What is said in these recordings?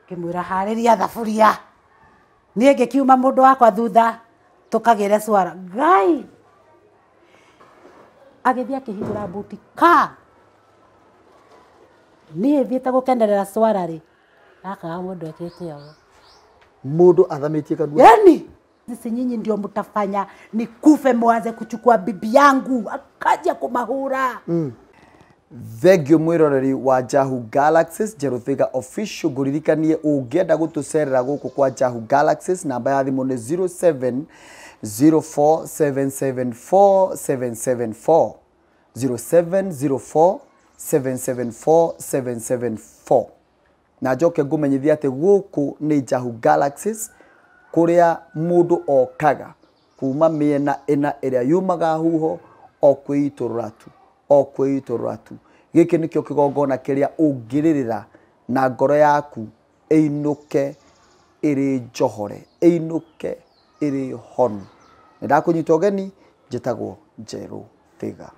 Ngĩmwĩra harĩria thaburia. Niĩ ngĩkiuma mũndũ wakwa thutha tũkagĩre swara. Ngai! Agĩthiĩ akĩhingũra mbuti ka. Niĩ thiĩte gũkenerera swara rĩ. Gakaga mũndũ ekĩte ũũ. Mũndũ athamĩtie kanua. Yani sisi nyinyi ndio mtafanya nikufe mwanze kuchukua bibi yangu. Akaja kumahura. Thank you mwiroreri wa Jahu Galaxies Jeruthiga official nguririkanie ungienda gutucerera guku kwa Jahu Galaxies namba ya thimu ni 0704774774 0704774774 na njoke ngumenyithia ati guku ni Jahu Galaxies kuria mundu okaga kuma miena ina iria yumaga huho o kwiturura tu o kwiturura tu. Giki nikio kigongona kiria ungirira na ngoro yaku inuke iri njohore inuke iri honu. Nindakunyita ugeni, njitagwo Njeru Thiga.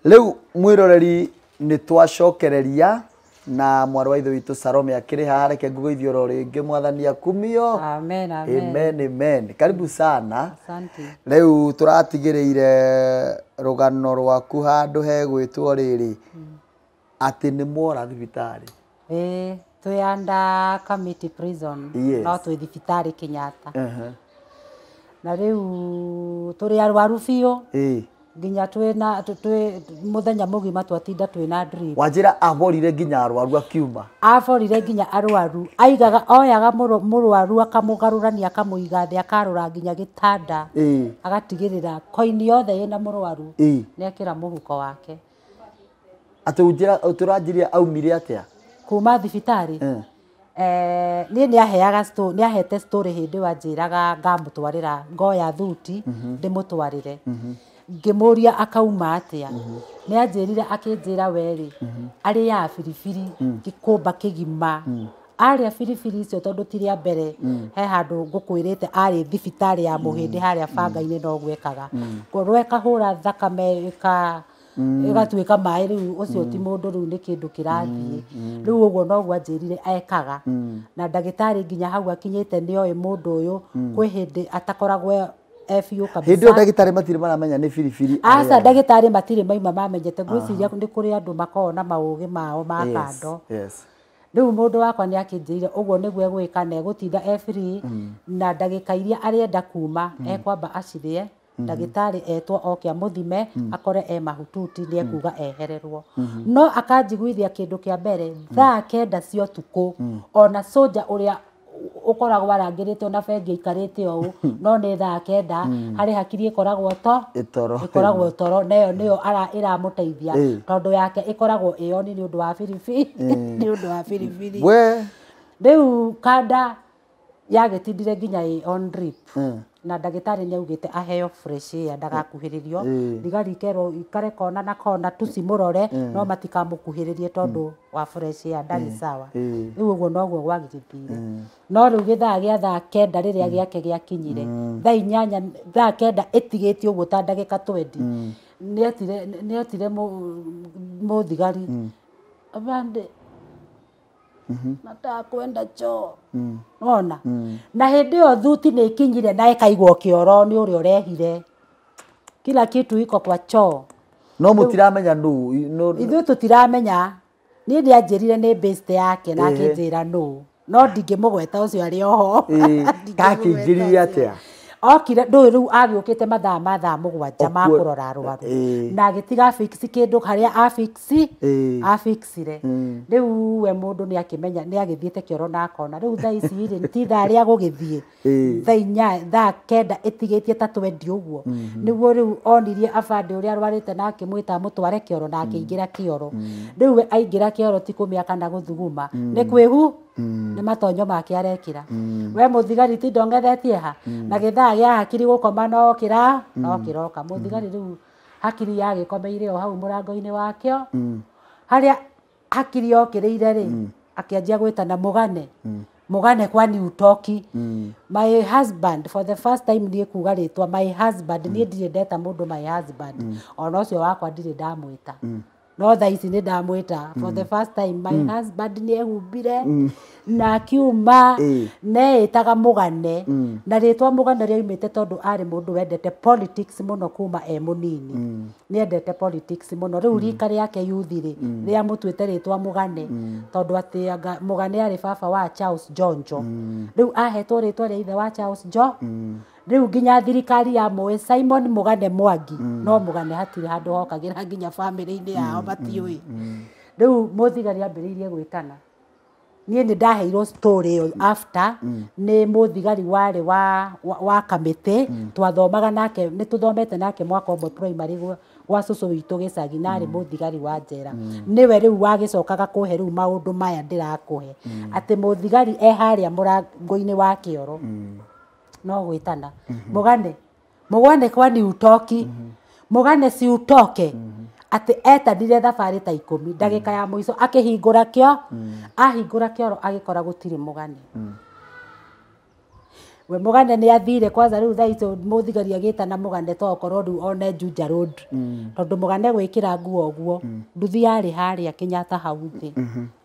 Riu mwiroreri ni twacokereria na mwarĩ wa ithe witũ Salome akĩrĩ haha, reke ngũgeithie oro rĩngĩ, mwathani akumio. Amen, amen. Amen, amen. Karibu sana. Asante. Rĩu tũratigĩrĩire rũgano rwaku handũ hegwĩtwo rĩrĩ atĩ nĩ mwora thibitarĩ. Ĩĩ, twĩ under Kamiti prison. Yes. No twĩ thibitarĩ Kenyatta. Na rĩu tũrĩ arwaru biũ. Ĩĩ. Nginya twĩna twĩ muthenya mugima twatinda twĩna drip. Wanjĩra aborire nginya arwaru akiuma. Aborire nginya arwaru. Aigaga oyaga mũrwaru akamũgarũrania akamũiga thĩ akarora nginya gĩtanda. Ĩĩ. Agatigĩrĩra koini yothe ĩna mũrwaru. Ĩĩ. Nĩekĩra mũhuko wake. Atĩ ũnjĩra ũtũranjirie aumire atĩa? Kuma thibitarĩ. Niĩ nĩaheaga nĩahete story hĩndĩ ĩyo anjĩraga ngamũtwarĩra ngoya thuti ndĩmũtwarĩre. Ngĩmũria akauma atĩa. Nĩanjĩrire akĩnjĩra werĩ arĩaga biribiri gĩkũmba kĩgima. Arĩa biribiri icio tondũ ti rĩa mbere he handũ ngũkwĩrĩte arĩ thibitarĩ ya Mũhĩndĩ harĩa banga-inĩ no gwekaga. Ngoro ĩkahũra thakame ĩgatuĩka maĩ rĩu ũcio ti mũndũ rĩu nĩ kĩndũ kĩrathiĩ. Rĩu ũguo noguo anjĩrire ekaga. Na ndagĩtarĩ nginya hau akinyĩte nĩoĩ mũndũ ũyũ kwĩ hĩndĩ atakoragwo biũ kabisa. Hĩndĩ ĩyo ndagĩtarĩ matirĩ maramenya nĩ biribiri. Aca ndagĩtarĩ matirĩ maima mamenyete. Ngwĩciria nĩ kũrĩ andũ makoragwo na maũgĩ mao ma kando. Yes. Rĩu mũndũ wakwa nĩ akĩnjĩrire ũguo nĩguo egwĩka na egũtinda e free na ndagĩka iria arenda kuma ekwamba acirĩe. Ndagĩtarĩ etwo oke amũthime akore e mahututi nĩ ekuga ehererwo. No akanjiguithia kĩndũ kĩa mbere thaa 9 cia ũtukũ ona soja ũrĩa ũkoragwo arangĩrĩtwo na bengi aikarĩte ũũ no nĩ thaa 9 harĩ hakiri ĩkoragwo to ĩtoro ĩkoragwo toro nayo nĩyo ĩramũteithia tondũ yake ĩkoragwo ĩoni nĩ ũndũ wa biribiri nĩ ũndũ wa biribiri. We rĩu kanda yagĩtindire nginya ĩ on drip na ndagĩtarĩ nĩaugĩte aheo fresh air ndagakuhĩrĩrio thigari ikerwo ikare kona na kona tucimũrore no matikamũkuhĩrĩrie tondũ wa fresh air ndarĩ sawa. Rĩu ũguo noguo gwagĩgĩthire. No rĩu gĩthaa gĩa thaa 9 rĩrĩa gĩake gĩakinyire thaa 8 thaa 9 ĩtigĩtie ũguo ta ndagĩka 20 nĩetire mũthigari abande nataka kwenda choo. Ona na hĩndĩ ĩyo thuti nĩ ikinyire na ĩkaigwo kĩoro nĩ ũrĩa ũrehire kila kitu iko kwa choo. No mũtiramenya nũ ithuĩ tũtiramenya. Niĩ nĩanjĩrire nĩ best yake na akĩnjĩra nũ no ndingĩmũgweta ũcio arĩ oho. Kakĩingĩrire atĩa? Okire ndũĩ rĩu agĩũkĩte mathaa ma thaa 7 ma kũrora arwaru na agĩtiga fix kĩndũ harĩa afixire. Rĩu we mũndũ nĩakĩmenya nĩagĩthiĩte kĩoro na akona rĩu thaa ici rĩ ti thaa rĩa gũgĩthiĩ thaa 8 thaa 9 ĩtigĩtie ta 20 ũguo nĩguo rĩu onirie abande ũrĩa arwarĩte na akĩmwĩta amũtware kĩoro na akĩingĩra kĩoro. Rĩu we aingĩra kĩoro ti kũmĩa kana gũthuguma nĩ kwĩhu nĩ matonyo make arekĩra. We mũthigari ti ndongethetie ha na gĩthaa gĩa hakiri gũkoma no kĩra no kĩroka. Mũthigari rĩu hakiri yagĩkomeire o hau mũrango-inĩ wakĩo harĩa hakiri yokĩrĩire rĩ akĩanjia gwĩtana mũgane Mũgane kwani utoki. My husband for the first time niĩ kuga rĩtwa my husband, niĩ ndirĩ ndeta mũndũ my husband, ona ũcio wakwa ndirĩ ndamwĩta, no thaa ici nĩ ndamwĩta for the first time. My husband nĩ ehumbire na akiuma, neĩtaga Mũgane, na rĩtwa Mũgane rĩaumĩte tondũ arĩ mũndũ wendete politics mũno kuma e mũnini, nĩ endete politics mũno. Rĩu rika rĩake yuthi rĩ rĩamũtuĩte rĩtwa Mũgane, tondũ atĩ anga Mũgane arĩ baba wa Charles Jonjo. Rĩu ahetwo rĩtwa rĩa ithe wa Charles Jo. Rĩu nginya thirikari ya mũĩ Simon Mũgane Mwangi, no Mũgane hatirĩ handũ hokagĩra, nginya bamĩrĩ-inĩ yao matiũĩ. Rĩu mũthigari ambĩrĩirie gwĩtana. Niĩ nĩ ndaheirwo story ĩyo after nĩ mũthigari warĩ wa kamĩtĩ twathomaga nake, nĩ tũthomete nake mwaka ũmwe primary gwa cũcũ witũ gĩcagi, na arĩ mũthigari wa njera. Nĩwe rĩu wagĩcokaga kũhe rĩu maũndũ maya ndĩrakũhe, atĩ mũthigari e harĩa mũrango-inĩ wa kĩoro no gwĩtana, "Mũgane, Mũgane kwani utoki? Mũgane si utoke?" Atĩ etanire thabarĩ ta 10, ndagĩka ya mũico akĩhingũra kĩo, ahingũra kĩoro agĩkora gũtirĩ Mũgane. We Mũgane nĩ athire kwanza. Rĩu thaa icio mũthigari agĩtana Mũgane to okorwo rĩu one Juja Road, tondũ Mũgane gwĩkĩra nguo ũguo nduthi yarĩ harĩa Kenyatta hau thĩ.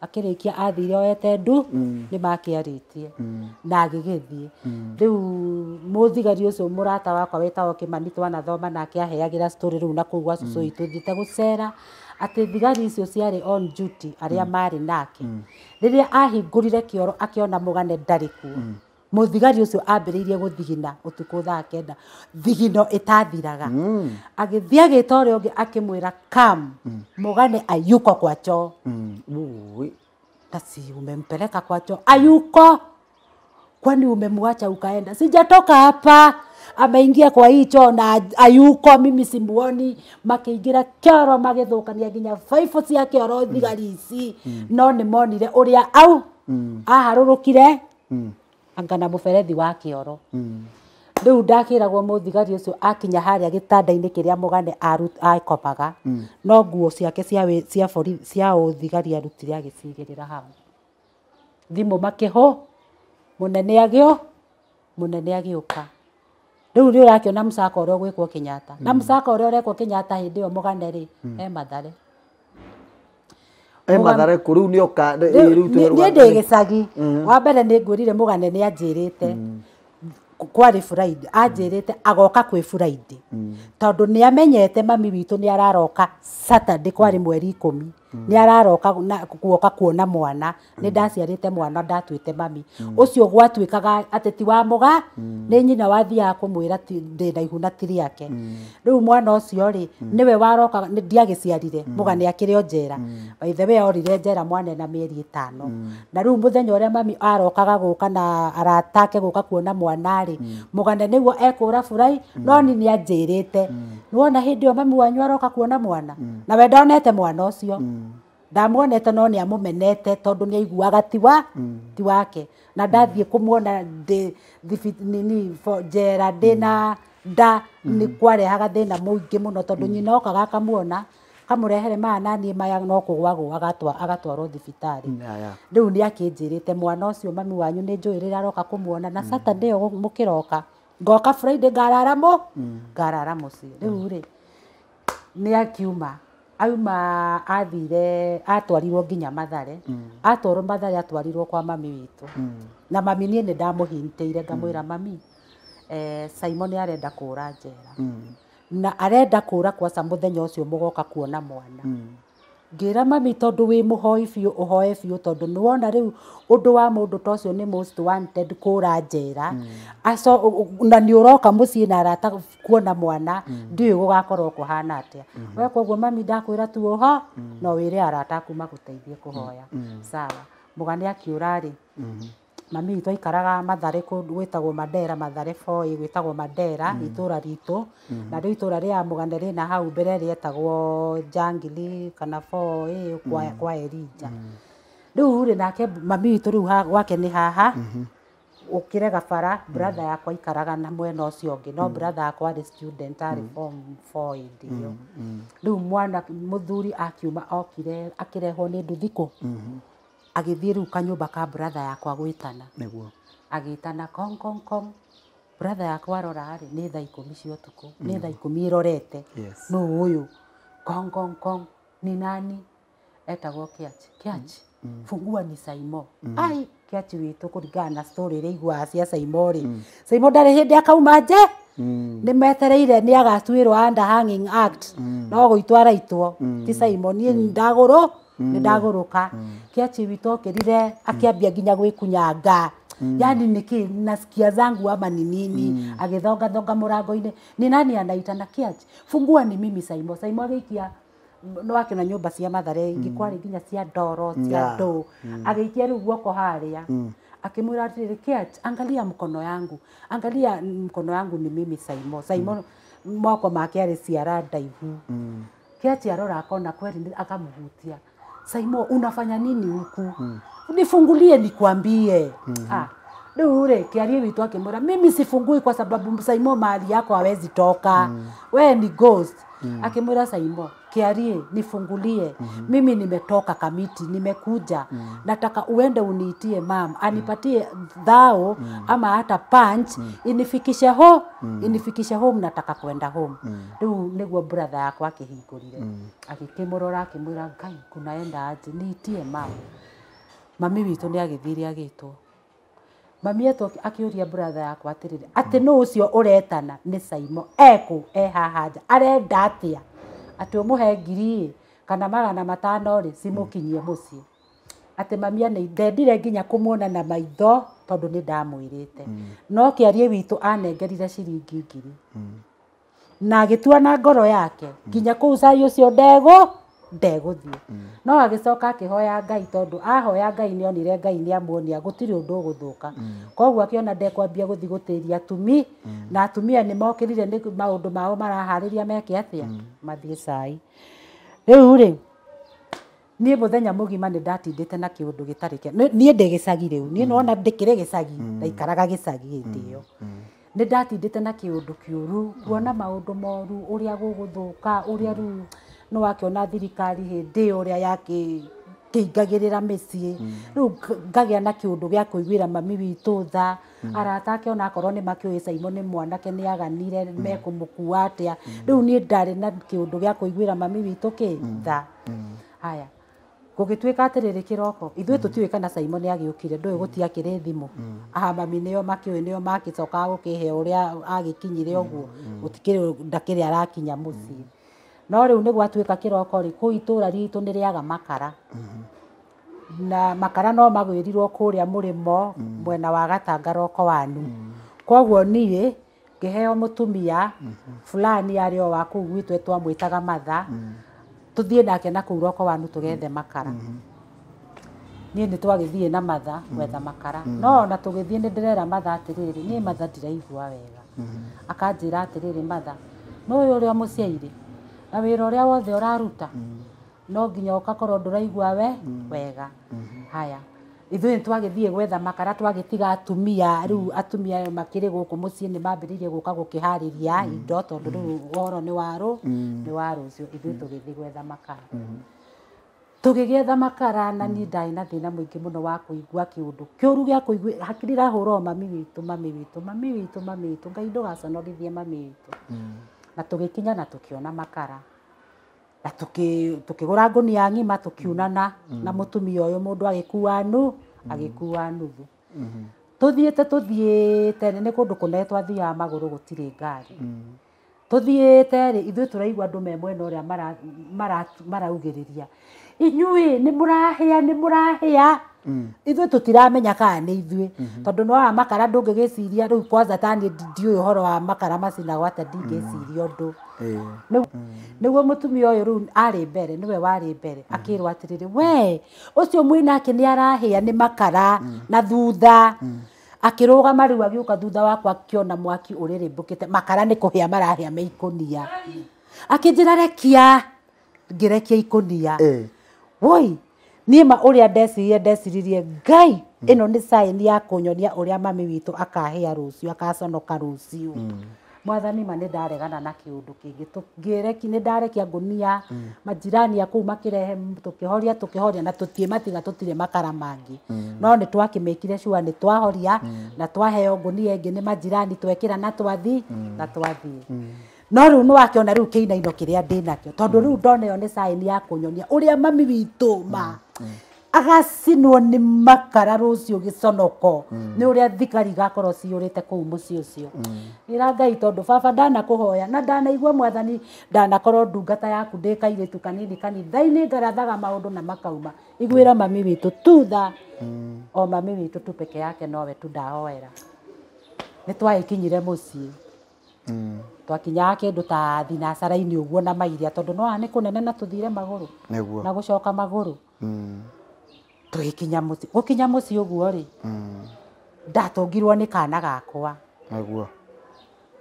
Akĩrĩkia athire oete ndu nĩ makĩarĩtie na agĩgĩthiĩ. Rĩu mũthigari ũcio mũrata wakwa wĩtagwo Kĩmani, twanathoma nake, aheagĩra story rĩu na kũu gwa cũcũ witũ thiĩte gũcera, atĩ thigari icio ciarĩ on duty arĩa marĩ nake, rĩrĩa ahingũrire kĩoro akĩona Mũgane ndarĩ kuo, mũthigari ũcio ambĩrĩirie gũthigina ũtukũ thaa 9, thigino ĩtathiraga. Agĩthiĩ agĩta ũrĩa ũngĩ akĩmwĩra, "Kam, Mũgane ayuko kwa choo." Ui. "Na si umempeleka kwa choo?" "Ayuko." "Kwani umemwacha ukaenda?" "Sijatoka hapa, ameingia kwa hii choo na ayuko, mimi simuoni." Makĩingĩra kĩoro magĩthũkania nginya baibũ cia kĩoro thigari ici, no nĩ monire ũrĩa au aharũrũkire anga na mũberethi wa kĩoro. Rĩu ndakĩragwo mũthigari ũcio akinya harĩa gĩtanda-inĩ kĩrĩa Mũgane akomaga, no nguo ciake cia borithi cia ũthigari arutire agĩcigĩrĩra hau. Thimũ makĩhũ, mũnene agĩo, mũnene agĩũka. Rĩu nĩ ũrakĩona mũcako ũrĩa ũgwĩkwo Kenyatta na mũcako ũrĩa ũrekwo Kenyatta hĩndĩ ĩyo Mũgane rĩ e Mathare. E Mathare kũ rĩu nĩoka rĩu? Niĩ ndĩ gĩcagi. Wa mbere nĩ ngwĩrire Mũgane nĩ anjĩrĩte kwarĩ Friday, anjĩrĩte agoka kwĩ Friday, tondũ nĩ amenyete mami witũ nĩ araroka Saturday, kwarĩ mweri 10, nĩ araroka guoka kuona mwana. Nĩ ndaciarĩte mwana ndatuĩte mami ũcio, gwatuĩkaga atĩ ti wa mũga, nĩ nyina wathiaga kũmwĩra ndĩ na ihu na ti rĩake. Rĩu mwana ũcio rĩ nĩwe waroka, ndiagĩciarire. Mũgane akĩrĩ o njera. By the way, orire njera mwana na mĩeri 5. Na rĩu mũthenya ũrĩa mami arokaga gũka na arata ake gũka kuona mwana rĩ, Mũgane nĩguo ekũra burai, no ni nĩ anjĩrĩte, nĩwona hĩndĩ ĩyo mami wanyu aroka kuona mwana, na we ndonete mwana ũcio, ndamuonete, no nĩ amũmenete tondũ nĩ aiguaga ti wake. Na ndathiĩ kũmuona ndĩ nini njera ndĩna nda, nĩ kwarehaga thĩna mũingĩ mũno, tondũ nyina okaga akamuona kamũrehere maya naniĩ maya no kũgwagwo agatwarwo thibitarĩ. Rĩu nĩ akĩnjĩrĩte mwana ũcio mami wanyu nĩ njũĩ rĩrĩa aroka kũmuona na Saturday ĩyo mũkĩroka, ngoka Friday, ngarara mũciĩ. Rĩu rĩ nĩ akiuma auma athire atwarirwo nginya Mathare. Atwarwo Mathare atwarirwo kwa mami witũ, na mami niĩ nĩ ndamũhintĩire ngamwĩra, "Mami, Simon nĩ arenda kũra njera na arenda kũra kwaca mũthenya ũcio mũgoka kuona mwana." Ngĩra mami, tondũ wĩ mũhoi biũ, ũhoe biũ, tondũ nĩwona rĩu ũndũ wa mũndũ ta ũcio nĩ most wanted kũra njera. Aco na nĩ ũroka mũciĩ na arata kuona mwana, ndiũĩ gũgakorwo kũhana atĩa. We koguo mami ndakwĩra tu ũho no wĩre arata aku magũteithie kũhoya. Sawa. Mũgane akiũra rĩ, mami witũ aikaraga Mathare kũndũ gwĩtagwo Mandera, Mathare 4A gwĩtagwo Mandera itũra ritũ. Na rĩu itũra rĩa Mũgane rĩna hau mbere rĩetagwo Jangili kana 4A kwa Elija. Rĩu rĩ nake mami witũ rĩu gwake nĩ haha ũkĩrega bara. Brother yakwa aikaraga na mwena ũcio ũngĩ, no brother yakwa arĩ student, arĩ form 4 hĩndĩ ĩyo. Rĩu mwana mũthuri akiuma okire akĩrehwo nĩ nduthi kũ Agĩthiĩ rĩu kanyũmba ka brother yakwa gwĩtana. Nĩguo. Agĩtana kong kong kong. Brother yakwa arora rĩ, nĩ thaa 10 cia ũtukũ, nĩ thaa 10 ĩrorete. Yes. Nũ ũyũ? Kong kong kong. Ni nani? Etagwo Kĩachi. Kĩachi. Fungua ni Saimo. Ai, Kĩachi witũ kũringana na story ĩrĩa iguaga cia Saimo rĩ. Saimo ndarĩ hĩndĩ akauma nje. Nĩ metereire nĩ agatuĩrwo under hanging act. No gũitwo araitwo. Ti Saimo, niĩ ndagũrũ, nĩ ndagũrũka. Kĩachi witũ okĩrire akĩambia nginya gwĩkunyanga. Yani niki nasikia zangu ama ni nini? Agĩthonga thonga mũrango-inĩ. Ni nani anaitana? Kĩachi. Fungua ni mimi Saimo. Saimo agĩikia no akĩona nyũmba cia Mathare ingĩ kwarĩ nginya cia ndoro cia ndũ. Agĩikia rĩu guoko harĩa. Akĩmwĩra atĩrĩrĩ, Kĩachi, angalia mkono yangu. Angalia mkono yangu ni mimi Saimo. Saimo moko make arĩ ciara ndaihu. Kĩachi arora akona kweli akamũhutia. Saimo, unafanya nini huku? Nifungulie nikwambie. Ah, rĩu rĩ, Kĩarie witũ akĩmwĩra, mimi sifungui kwa sababu Saimo mahali yako hawezi toka. We ni ghost. Akĩmwĩra Saimo, Kĩarie, nifungulie. Mimi nimetoka Kamiti, nimekuja. Nataka uende uniitie mam, anipatie dhao ama hata punch, inifikishe ho, inifikishe home, nataka kwenda home. Rĩu nĩguo brother yakwa akĩhingũrire. Agĩkĩmũrora akĩmwĩra, Ngai, kunaenda aje, niitie mam. Mami witũ nĩ agĩthire agĩtwo. Mami etwo akĩũria brother yakwa atĩrĩrĩ, atĩ nũ ũcio ũretana nĩ Saimo, ekũ, e haha nja, arenda atĩa? Atĩ ũmũhe 1000 kana 500 rĩ, cimũkinyie mũciĩ. Atĩ mami ndendire nginya kũmuona na maitho tondũ nĩ ndamwĩrĩte. No Kĩarie witũ anengerire ciringi 1000. Na agĩtua na ngoro yake nginya kũu cai ũcio ndegũthiĩ. No agĩcoka akĩhoya Ngai tondũ ahoya Ngai nĩ onire Ngai nĩ amuonia gũtirĩ ũndũ ũgũthũka. Koguo akĩona ndekwambia gũthiĩ gũtĩria atumi, na atumia nĩ mokĩrire nĩ maũndũ mao maraharĩria meke atĩa, mathiĩ cai. Rĩu rĩ, niĩ mũthenya mũgima nĩ ndatindĩte na kĩũndũ gĩtarĩ kĩa, niĩ ndĩ gĩcagi rĩu, niĩ nĩwona ndĩkĩrĩ gĩcagi, ndaikaraga gĩcagi hĩndĩ ĩyo. Nĩ ndatindĩte na kĩũndũ kĩũru, kuona maũndũ moru, ũrĩa gũgũthũka, ũrĩa rĩu nĩ wakĩona thirikari hĩndĩ ĩyo ũrĩa yakĩingagĩrĩra mĩciĩ. Rĩu ngagĩa na kĩũndũ gĩa kũiguĩra mami witũ tha. Arata ake ona akorwo nĩ makĩũĩ Saimo nĩ mwanake nĩ aganire, mekũmũkua atĩa. Rĩu niĩ ndarĩ na kĩũndũ gĩa kũiguĩra mami witũ kĩ tha. Haya, gũgĩtuĩka atĩrĩrĩ kĩroko, ithuĩ tũtiũĩ kana Saimo nĩ agĩũkire, ndũĩ gũtiakĩrĩ thimũ. Aha, mami nĩo makĩũĩ, nĩo magĩcokaga gũkĩhe ũrĩa agĩkinyire ũguo, gũtikĩrĩ ndakĩrĩ arakinya mũciĩ. No rĩu nĩ gwatuĩka kĩroko rĩ, kũu itũũra ritũ nĩ rĩaga makara. Na makara no magwĩrirwo kũrĩa mũrĩmo mwena wa Gatanga roko wanu. Koguo niĩ ngĩheo mũtumia fulani arĩ o wa kũu gwitũ twamwĩtaga Matha, tũthiĩ nake na kũu roko wanu tũgethe makara. Niĩ nĩ twagĩthiĩ na Matha gwetha makara. No ona tũgĩthiĩ nĩ ndĩrera Matha atĩrĩrĩ, niĩ Matha ndiraigua wega. Akanjĩra atĩrĩrĩ, Matha, nĩ ũyũ ũrĩa mũciairĩ na wĩra ũrĩa wothe ũraruta, no nginya ũgakorwo ndũraigua we wega. Haya, ithuĩ twagĩthiĩ gwetha makara, twagĩtiga atumia, rĩu atumia makĩrĩ gũkũ mũciĩ nĩ mambĩrĩirie gũka gũkĩharĩria indo tondũ rĩu ũhoro nĩ wa rũciũ. Ithuĩ tũgĩthiĩ gwetha makara. Tũgĩgĩetha makara na niĩ ndarĩ na thĩna mũingĩ mũno wa kũigua kĩũndũ kĩũru gĩa kũigua, hakiri irahũra o mami witũ, mami witũ, mami witũ, mami witũ, Ngai ndũgaconorithie mami witũ. Na tũgĩkinya na tũkĩona makara. Na tũkĩgũra ngũnia ng'ima, tũkiunana na mũtumia ũyũ, mũndũ agĩkua agĩkua nuthu. Tũthiĩte tũthiĩte, nĩ kũndũ kũnene twathiaga magũrũ gũtirĩ ngari. Tũthiĩte rĩ, ithuĩ tũraigua andũ me mwena ũrĩa maraugĩrĩria, inyuĩ nĩ mũrahĩa, nĩ mũrahĩa. Ithuĩ tũtiramenya kana nĩ ithuĩ, tondũ nĩ wa makara ndũngĩgĩciria rĩu kwanza ta niĩ ndiũĩ ũhoro wa makara macinagwo atĩa, ndingĩciria ũndũ. Nĩguo mũtumia ũyũ rĩu arĩ mbere, nĩwe warĩ mbere, akĩrwo atĩrĩrĩ, we ũcio mwĩnake nĩ arahĩa nĩ makara na thutha. Akĩrũgama rĩu agĩũka thutha wakwa akĩona mwaki ũrĩrĩmbũkĩte, makara nĩ kũhĩa marahĩa me ikũnia. Akĩnjĩra rekia, ngĩrekia ikũnia. Woi, niĩ ma ũrĩa ndeciririe, Ngai, ĩno nĩ sign ya kũnyonia ũrĩa mami witũ akahĩa rũciũ, akaconoka rũciũ. Mwathani ma nĩ ndaregana na kĩũndũ kĩngĩ tũngĩreki nĩ ndarekia ngũnia majirani a kũu makĩrehe tũkĩhoria na tũtiĩ matiga tũtirĩ makara mangĩ no nĩ twakĩmĩkire sure nĩ twahoria na twaheo ngũnia ĩngĩ nĩ majirani twekĩra na twathiĩ na twathiĩ no rĩu nĩ wakĩona rĩu kĩinaino kĩrĩa ndĩnakĩo tondũ rĩu ndona ĩyo nĩ sign ya kũnyonia ũrĩa mami witũ ma agacinwo nĩ makara rũciũ gĩconoko nĩ ũrĩa thigari igakorwo ciyũrĩte kũu mũciĩ ũcio ĩra Ngai tondũ baba ndanakũhoya na ndanaigua mwathani ndanakorwo ndungata yaku ndĩ kairĩtu kanini kanitha-inĩ ngarathaga maũndũ na makauma iguĩra mami witũ tutha o mami witũ tu peke yake nowe tu ndahoera nĩ twagĩkinyire mũciĩ twakinyaga kĩndũ ta thinacara-inĩ ũguo na mairia tondũ no haha nĩ kũnene na tũthire magũrũ na gũcoka magũrũ tũgĩkinya mũciĩ gũkinya mũciĩ ũguo rĩ ndatũngirwo nĩ kana gakwa nĩguo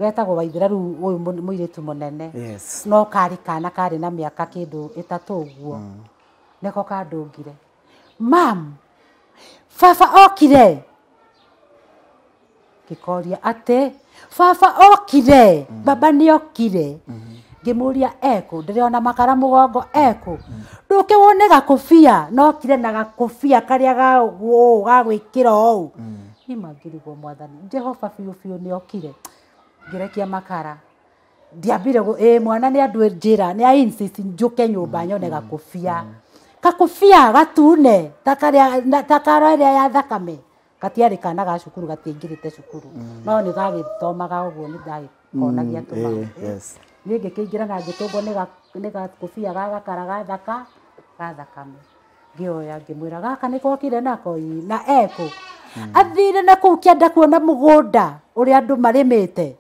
getagwo Waithera rĩu ũyũ mũirĩtu mũnene no karĩ kana karĩ na mĩaka kĩndũ 3 ũguo nĩko kandũngire mam baba okire ngĩkoria atĩ baba okire baba nĩ okire ngĩmũria ekũ ndĩrona makara mũgongo ekũ ndũke wone gakũbia nokire na gakũbia karĩa ga ũũ ga gwĩkĩra ũũ niĩ ngĩrigwo mwathani Jehova biũ biũ nĩ okire ngĩrekia makara ndiambire mwana nĩ andũ njĩra nĩ a insist njũke nyũmba nyone gakũbia gakũbia gatune ta karĩa ya thakame gatiarĩ kana ga cukuru gatiaingĩrĩte cukuru no nĩ gagĩthomaga ũguo nĩ ndagĩkonagia tũmaũndũ niĩ ngĩkĩingĩra na ngĩtũngwo nĩ gakũbia ga gakara gathaka ga thakame ngĩoya ngĩmwĩra gaka nĩ kokire nako ĩ na ekũ athire na kũu kĩanda kuona mũgũnda ũrĩa andũ marĩmĩte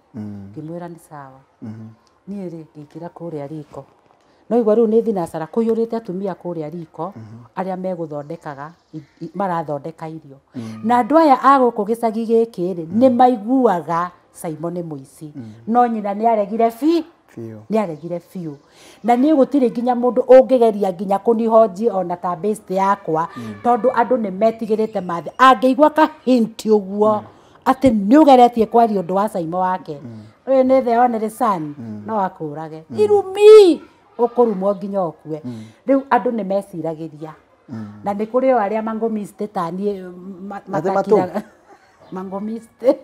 ngĩmwĩra nĩ sawa niĩ rĩ ngĩingĩra kũrĩa riko no igua rĩu nĩ thinacara kũiyũrĩte atumia kũrĩa riko arĩa megũthondekaga marathondeka irio na andũ aya a gũkũ gĩcagi gĩkĩ rĩ nĩ maiguaga Simon nĩ mũici no nyina nĩ aregire biũ nĩ aregire biũ na niĩ gũtirĩ nginya mũndũ ũngĩgeria nginya kũnihonji ona ta best yakwa tondũ andũ nĩ metigĩrĩte mathĩ angĩigua ka hint ũguo atĩ nĩ ũgeretie kwaria ũndũ wa Simon wake ũyũ nĩ the only son no akũrage irumi ũkũrumwo nginya ũkue rĩu andũ nĩ meciragĩria na nĩ kũrĩ o arĩa mangomiste ta niĩ matakiraga mangomiste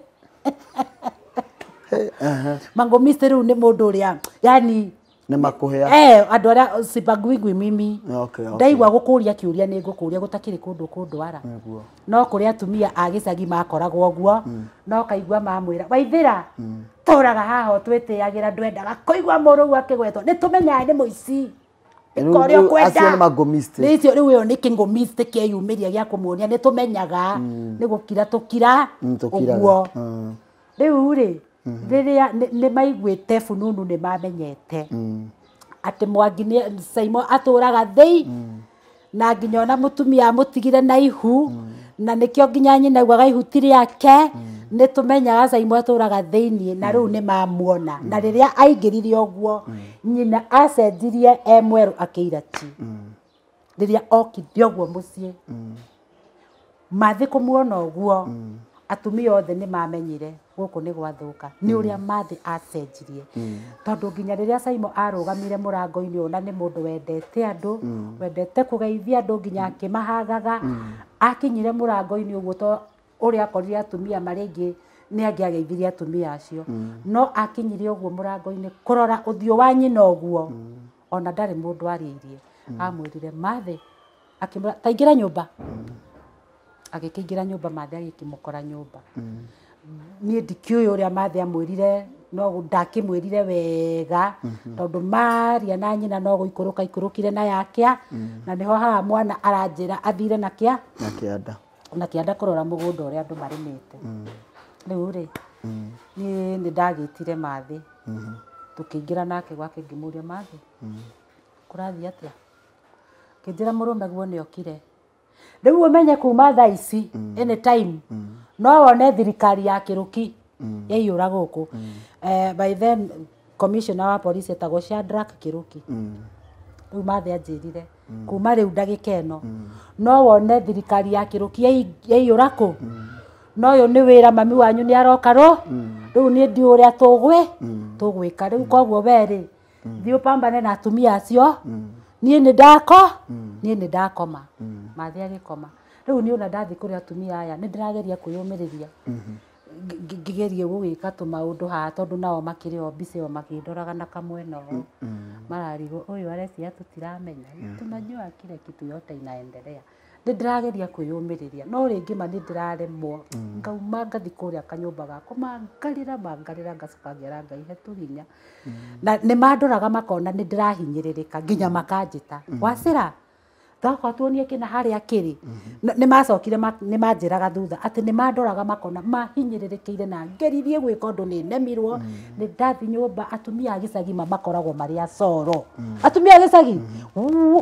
mangomiste rĩu nĩ mũndũ ũrĩa yani nĩ makũhea andũ arĩa sipagwigwi mimi ndaigua gũkũria kĩũria nĩ ngũkũria gũtakĩrĩ kũndũ kũndwara no kũrĩ atumia a gĩcagi makoragwo ũguo no kaigua mamwĩra Waithĩra tũraga haha twĩtĩagĩra ndwendaga kũigua mũrũu akĩgwetwo nĩ tũmenyaga nĩ mũici ũrĩa ũkwenda nĩ rĩu ĩyo nĩ kĩngomiste kĩeyumĩria gĩa kũmuonia nĩ tũmenyaga nĩ gũkira tũkira ũguo rĩu rĩ rĩrĩa nĩ maiguĩte fununu nĩ mamenyete atĩ Mwangi nĩ Simon atũraga thĩi na nginya ona mũtumia amũtigire na ihu na nĩkĩo nginya nyina augaga ihu ti rĩake nĩ tũmenyaga Simon atũraga thĩiniĩ na rĩu nĩ mamuona na rĩrĩa aingĩrire ũguo nyina acenjirie e mwerũ akĩira ti rĩrĩa okire ũguo mũciĩ mathĩ kũmuona ũguo atumia othe nĩ mamenyire gũkũ nĩ gwathũka nĩ ũrĩa mathĩ acenjirie tondũ nginya rĩrĩa Simon arũgamire mũrango-inĩ ũyũ na nĩ mũndũ wendete andũ wendete kũgeithia andũ nginya akĩmahagaga akinyire mũrango-inĩ ũguo to ũrĩa akorire atumia marĩ aingĩ nĩ angĩageithirie atumia acio no akinyire ũguo mũrango-inĩ kũrora ũthiũ wa nyina ũguo ona ndarĩ mũndũ arĩirie amwĩrire mathĩ akĩmwĩra ta ingĩra nyũmba agĩkĩingĩra nyũmba mathĩ agĩkĩmũkora nyũmba niĩ ndikĩũĩ ũrĩa mathĩ amwĩrire no ndakĩmwĩrire wega tondũ maria na nyina no gũikũrũka ikũrũkire na yakĩa na nĩho haha mwana aranjĩra athire na kĩa na kĩanda kũrora mũgũnda ũrĩa andũ marĩmĩte rĩu rĩ niĩ nĩ ndagĩtire mathĩ tũkĩingĩra nake gwake ngĩmũria mathĩ kũrathiĩ atĩa ngĩnjĩra mũrũme guo nĩ okire rĩu ũmenye kuma thaa ici anytime no wone thirikari ya Kĩrũki yaiyũra gũkũ by then commissioner wa police etagwo Shadrack Kĩrũki rĩu mathĩ anjĩrire kuma rĩu ndagĩka ĩno no wone thirikari ya Kĩrũki yaiyũra kũ No ũyũ nĩ wĩra mami wanyu nĩ aroka rũ rĩu niĩ ndiũĩ ũrĩa tũgwĩka rĩu koguo we rĩ thiĩ ũpambane na atumia acio niĩ nĩ ndakoma Mathĩ agĩkoma rĩu niĩ ona ndathiĩ kũrĩ atumia aya nĩ ndĩrageria kwĩyũmĩrĩria ngĩgerie gũgĩka tũmaũndũ haha tondũ nao makĩrĩ o mbica ĩyo makĩndoraga na kamwena ũũ mararigwo ũyũ arecia tũtiramenya tunajua kila kitu yote inaendelea nĩ ndĩrageria kwĩyũmĩrĩria no rĩngĩ ma nĩ ndĩraremwo ngauma ngathi kũrĩa kanyũmba gakwa mangarĩra ngacoka ngera Ngai he tũhinya na nĩ mandoraga makona nĩ ndĩrahinyĩrĩrĩka nginya makanjĩta Wacĩra thakwa tuonie kĩna harĩa kĩrĩ nĩ macokire nĩ manjĩraga thutha atĩ nĩ mandoraga makona mahinyĩrĩrĩkĩire na ngeririe gwĩka ũndũ nĩ nemirwo nĩ ndathi nyũmba atumia a gĩcagi makoragwo marĩ acoro atumia a gĩcagi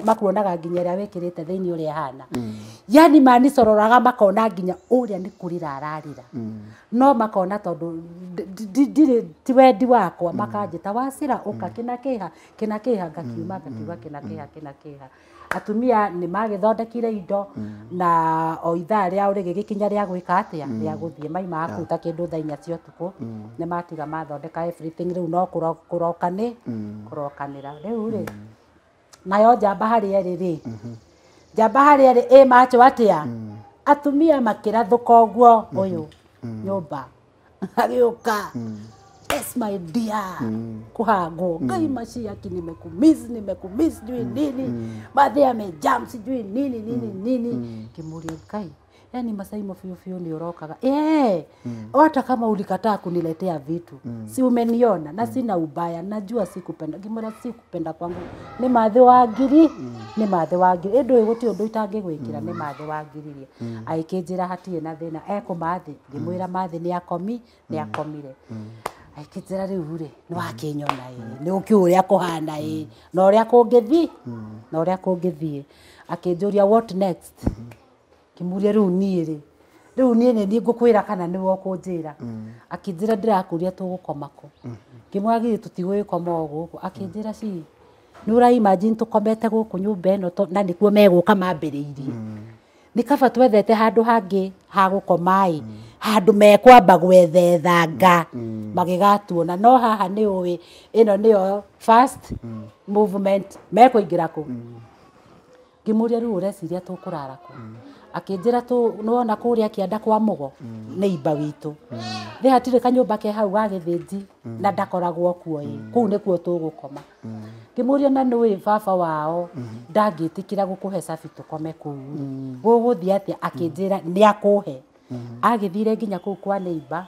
makuonaga nginya ĩrĩa wĩkĩrĩte thĩinĩ ũrĩa ĩhana yani manicororaga makona nginya ũrĩa nĩ kũrĩra ararĩra no makona tondũ ndirĩ ti wendi wakwa makanjĩta Wacĩra ũka kĩna kĩha ngakiuma ngakiuga kĩna kĩha atumia nĩ magĩthondekire indo na o ithaa rĩao rĩgĩgĩkinya rĩa gwĩka atĩa rĩa gũthiĩ maimaga kũu ta kĩndũ thaa inya cia ũtukũ nĩ matiga mathondeka everything rĩu no kũrokanĩra rĩu rĩ nayo njamba harĩa ĩrĩ rĩ njamba harĩa ĩrĩ ĩ macho atĩa atumia makĩrathũka ũguo ũyũ nyũmba agĩũka yes my dear kuhangwo Ngai maciaki nimekumiss sijui nini Mathĩ amejam sijui nini nini nini ngĩmũria Ngai yani Masaimo biũ biũ nĩ ũrokaga hata kama ulikataa kuniletea vitu si umeniona na sina ubaya najua sikupenda ngĩmwĩra sikupenda kwangu nĩ Mathĩ wa ngiri nĩ Mathĩ wa ngiri ĩndũ gũtirĩ ũndũ itangĩgwĩkĩra nĩ Mathĩ wa ngiririe agĩkĩnjĩra hatirĩ na thĩna ekũ Mathĩ ngĩmwĩra Mathĩ nĩ akomire akĩnjĩra rĩu rĩ nĩ wakĩnyona ĩ nĩ ũkĩũĩ ũrĩa kũhana ĩ na ũrĩa kũngĩthiĩ na ũrĩa kũngĩthiĩ akĩnjũria what next ngĩmũria rĩu niĩ rĩ rĩu niĩ nĩ niĩ ngũkwĩra kana nĩwe ũkũnjĩra akĩnjĩra ndĩrakũria tũgũkoma kũ ngĩmwĩra githĩ tũtigũgĩkoma o gũkũ akĩnjĩra ci nĩ ũra imagine tũkomete gũkũ nyũmba ĩno na nĩkuo megũka mambĩrĩirie nĩ kaba twethete handũ hangĩ ha gũkoma ĩ handũ mekwamba gwethethanga magĩgatuona no haha nĩ ũĩ ĩno nĩyo first movement mekũingĩra kũ ngĩmũria rĩu ũreciria tũkũrara kũ akĩnjĩra nĩwona kũrĩa kĩanda kwa Mũgo nĩ imba witũ thĩ hatirĩ kanyũmba ke hau ga gĩthĩnji na ndakoragwo kuo ĩ kũu nĩkuo tũgũkoma ngĩmũria na nĩũĩ baba wao ndangĩtĩkĩra gũkũhe cabi tũkome kũu gũgũthiĩ atĩa akĩnjĩra nĩ akũhe agĩthire nginya kũu kwa neighbor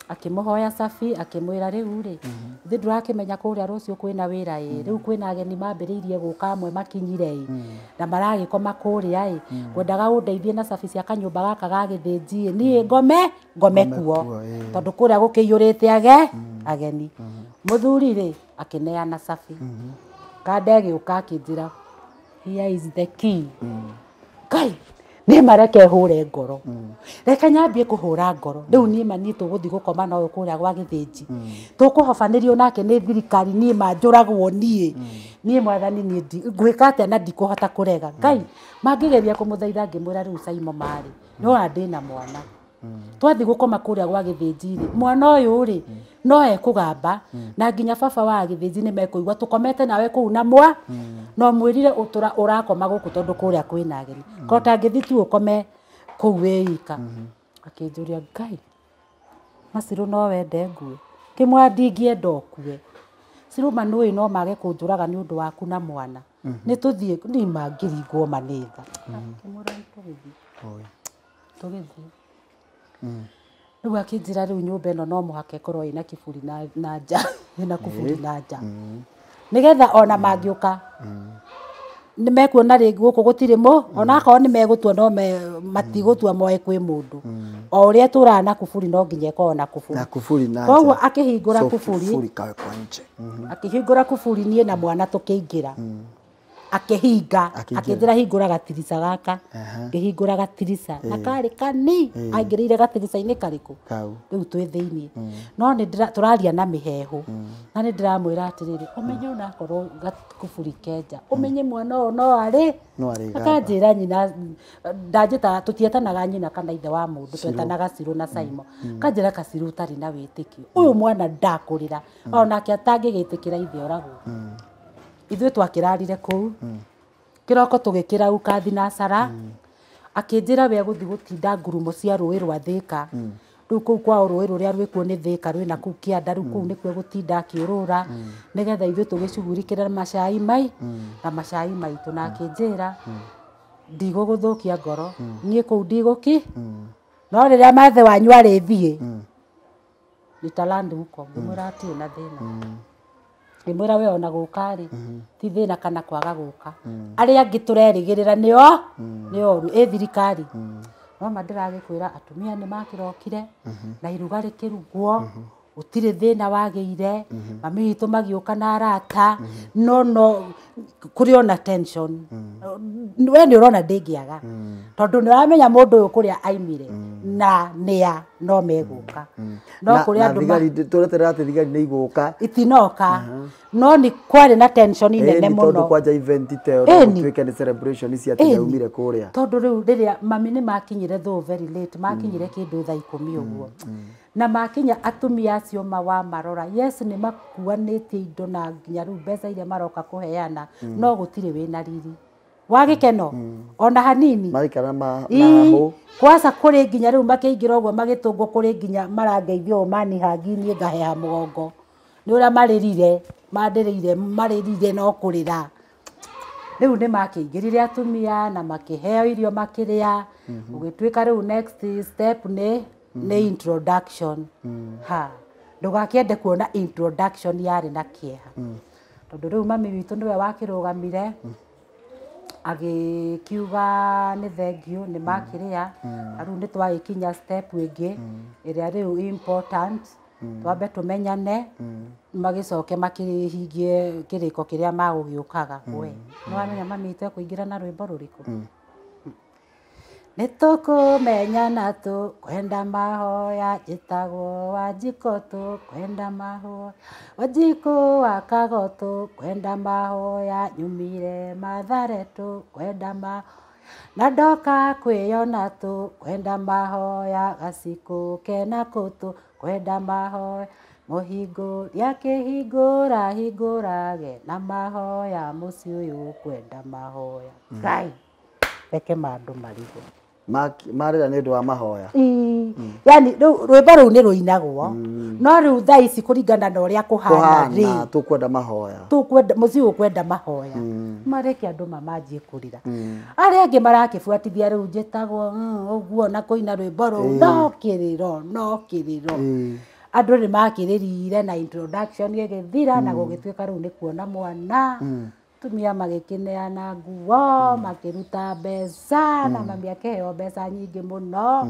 akĩmũhoya cabi akĩmwĩra rĩu rĩ thĩ ndũrakĩmenya kũrĩa rũciũ kwĩna wĩra ĩ rĩu kwĩna ageni mambĩrĩirie gũka amwe makinyire ĩ na maragĩkoma kũrĩa ĩ ngwendaga ũndeithie na cabi cia kanyũmba gaka ga gĩthĩnji ĩ niĩ ngome kuo tondũ kũrĩa gũkĩiyũrĩte ageni mũthuri rĩ akĩneana cabi kanda ĩgĩũka akĩnjĩra here is the key Ngai nĩ ma reke hũre ngoro reke nyambie kũhũra ngoro rĩu niĩ ma niĩ tũgũthiĩ gũkoma na ũyũ kũrĩa gwa gĩthĩnji tũkũhobanĩrio nake nĩ thirikari niĩ ma njũragwo niĩ niĩ mwathani niĩ ngwĩka atĩa na ndikũhota kũrega Ngai mangĩgeria kũmũthaitha ngĩmwĩra rĩu Saimo marĩ nĩwona ndĩna mwana twathi gũkoma kũrĩa gwa gĩthĩnji rĩ mwana ũyũ rĩ no ekũgamba na nginya baba wa gĩthĩnji nĩ mekũigua tũkomete nawe kũu na mwa no mwĩrire ũtũra ũrakoma gũkũ tondũ kũrĩa kwĩna ageni korwo tangĩthiĩ tu ũkome kũu wĩ ika akĩnjũria Ngai Macirũ no wende ngue ngĩmwĩra ndingĩenda ũkue Cirũma nĩũĩ no mage kũnjũraga nĩ ũndũ waku na mwana nĩ tũthiĩ niĩ mangĩringwo ma nĩ tha ngĩmwĩra nĩ tũgĩthiĩ rĩu akĩnjĩra rĩu nyũmba ĩno no mũhaka ĩkorwo ĩna kiburi na nja ĩna kuburi na nja nĩgetha ona mangĩũka nĩ mekuona rĩngĩ gũkũ gũtirĩ mũ ona akorwo nĩ megũtua no matigũtua moe kwĩ mũndũ o ũrĩa tũraga na kuburi no nginya ĩkorwo na kuburi na kuburi na koguo akĩhingũra kuburi kawekwa nje akĩhingũra kuburi niĩ na mwana tũkĩingĩra Akĩhinga akĩnjĩra hingũra gatirica gaka ngĩhingũra gatirica na karĩ kani aingĩrĩire gatirica-inĩ karĩkũ rĩu twĩ thĩiniĩ no nĩ tũraria na mĩheehũ na nĩ ndĩramwĩra atĩrĩrĩ ũmenye onakorwo gakuburi kenja ũmenye mwana ũyũ no arĩ akanjĩra nyina ndanjĩtaga tũtietanaga nyina kana ithe wa mũndũ twetanaga Cirũ na Saimo kanjĩra Kacirũ ũtarĩ na wĩtĩkio ũyũ mwana ndakũrĩra onake atangĩgĩtĩkĩra ithe oragwo ithuĩ twakĩrarire kũu kĩroko tũgĩkĩrauka thinacara akĩnjĩra we gũthiĩ gũtinda ngurumo cia rũĩ rwa Thĩka rĩu kũu kwao rũĩ rũrĩa rwĩkuo nĩ Thĩka rwĩna kũu kĩanda rĩu kũu nĩkuo gũtinda akĩũrũra nĩgetha ithuĩ tũgĩcugurikĩre macai mai na macai maitũ na akĩnjĩra ndigũgũthũkia ngoro niĩ kũu ndigũki no rĩrĩa mathe wanyu arĩthiĩ nitalandi huko ngĩmwĩra hatirĩ na thĩna ngĩmwĩra we ona gũka rĩ ti thĩna kana kwaga gũka arĩa angĩ tũrerĩgĩrĩra nĩo nĩ oru ĩ thirikari no ma ndĩragĩkwĩra atumia nĩ makĩrokire na iruga rĩkĩrugwo gũtirĩ thĩna wagĩire mami witũ magĩũka na arata no no kũrĩ ona tension we nĩ ũrona ndĩngĩaga tondũ nĩ ũramenya mũndũ ũyũ kũrĩa aimire na nĩa no megũka no kũrĩ andũ thigari tũreterera atĩ thigari nĩ igũka itinoka no nĩ kwarĩ na tension inene mũno tondũ kwanja event ta ĩyo no gũtuĩke nĩ celebration cia atĩ nĩaumire kũrĩa tondũ rĩu rĩrĩa mami nĩ makinyire though very late makinyire kĩndũ thaa 10 ũguo na makinya atumia acio mawamarora yes nĩ makuanĩtie indo na nginya rĩu mbeca iria maroka kũheana no gũtirĩ wĩna riri wa gĩkeno ona hanini maikara mahũ kwaca kũrĩ nginya rĩu makĩingĩra ũguo magĩtũngwo kũrĩ nginya marangeithio ũũ manihangi niĩ ngaheha mũgongo nĩ ũrĩa marĩrire mandĩrĩire marĩrire no kũrĩra rĩu nĩ makĩingĩrire atumia na makĩheo irio makĩrĩa ũgĩtuĩka rĩu next step nĩ introduction ha ndũgakĩende kuona introduction yarĩ na kĩeha tondũ rĩu mami witũ nĩwe wakĩrũgamire agĩkiuga nĩ thengiũ nĩ makĩrĩa na rĩu nĩ twagĩkinya step ĩngĩ ĩrĩa rĩu important twambe tũmenyane magĩcoke makĩhingie kĩrĩko kĩrĩa magũgĩũkaga we nĩ wamenya mami witũ ekũingĩra na rwĩmbo rũrĩkũ nĩ tũkũmenyana tũkwenda mahoya njĩtagwo Wanjikũ tũkwenda mahoya Wanjikũ wa Kago tũkwenda mahoya nyumire Mathare tũkwenda mahoya na ndoka kwĩyona tũkwenda mahoya gacikũ kena kũ tũkwenda mahoya mũhingũri akĩhingũra hingũrage na mahoya mũciĩ ũyũ kwenda mahoya Ngai reke mandũ marigwo marĩra nĩ ũndũ wa mahoya yani rwĩmbo rũu nĩ rũinagwo no rĩu thaa ici kũringana na ũrĩa kũhana rĩ tũkwenda mahoya tũkwenda mũciĩ ũkwenda mahoya mareke andũ mamanjie kũrĩra arĩa angĩ marakĩbuatithia rĩu njĩtagwo ũguo na kũina rwĩmbo rũu no kĩrĩro no kĩrĩro andũ nĩ makĩrĩrire na introduction ĩgĩthira na gũgĩtuĩka rĩu nĩ kuona mwana atumia magĩkĩneana nguo makĩruta mbeca na mami akĩheo mbeca nyingĩ mũno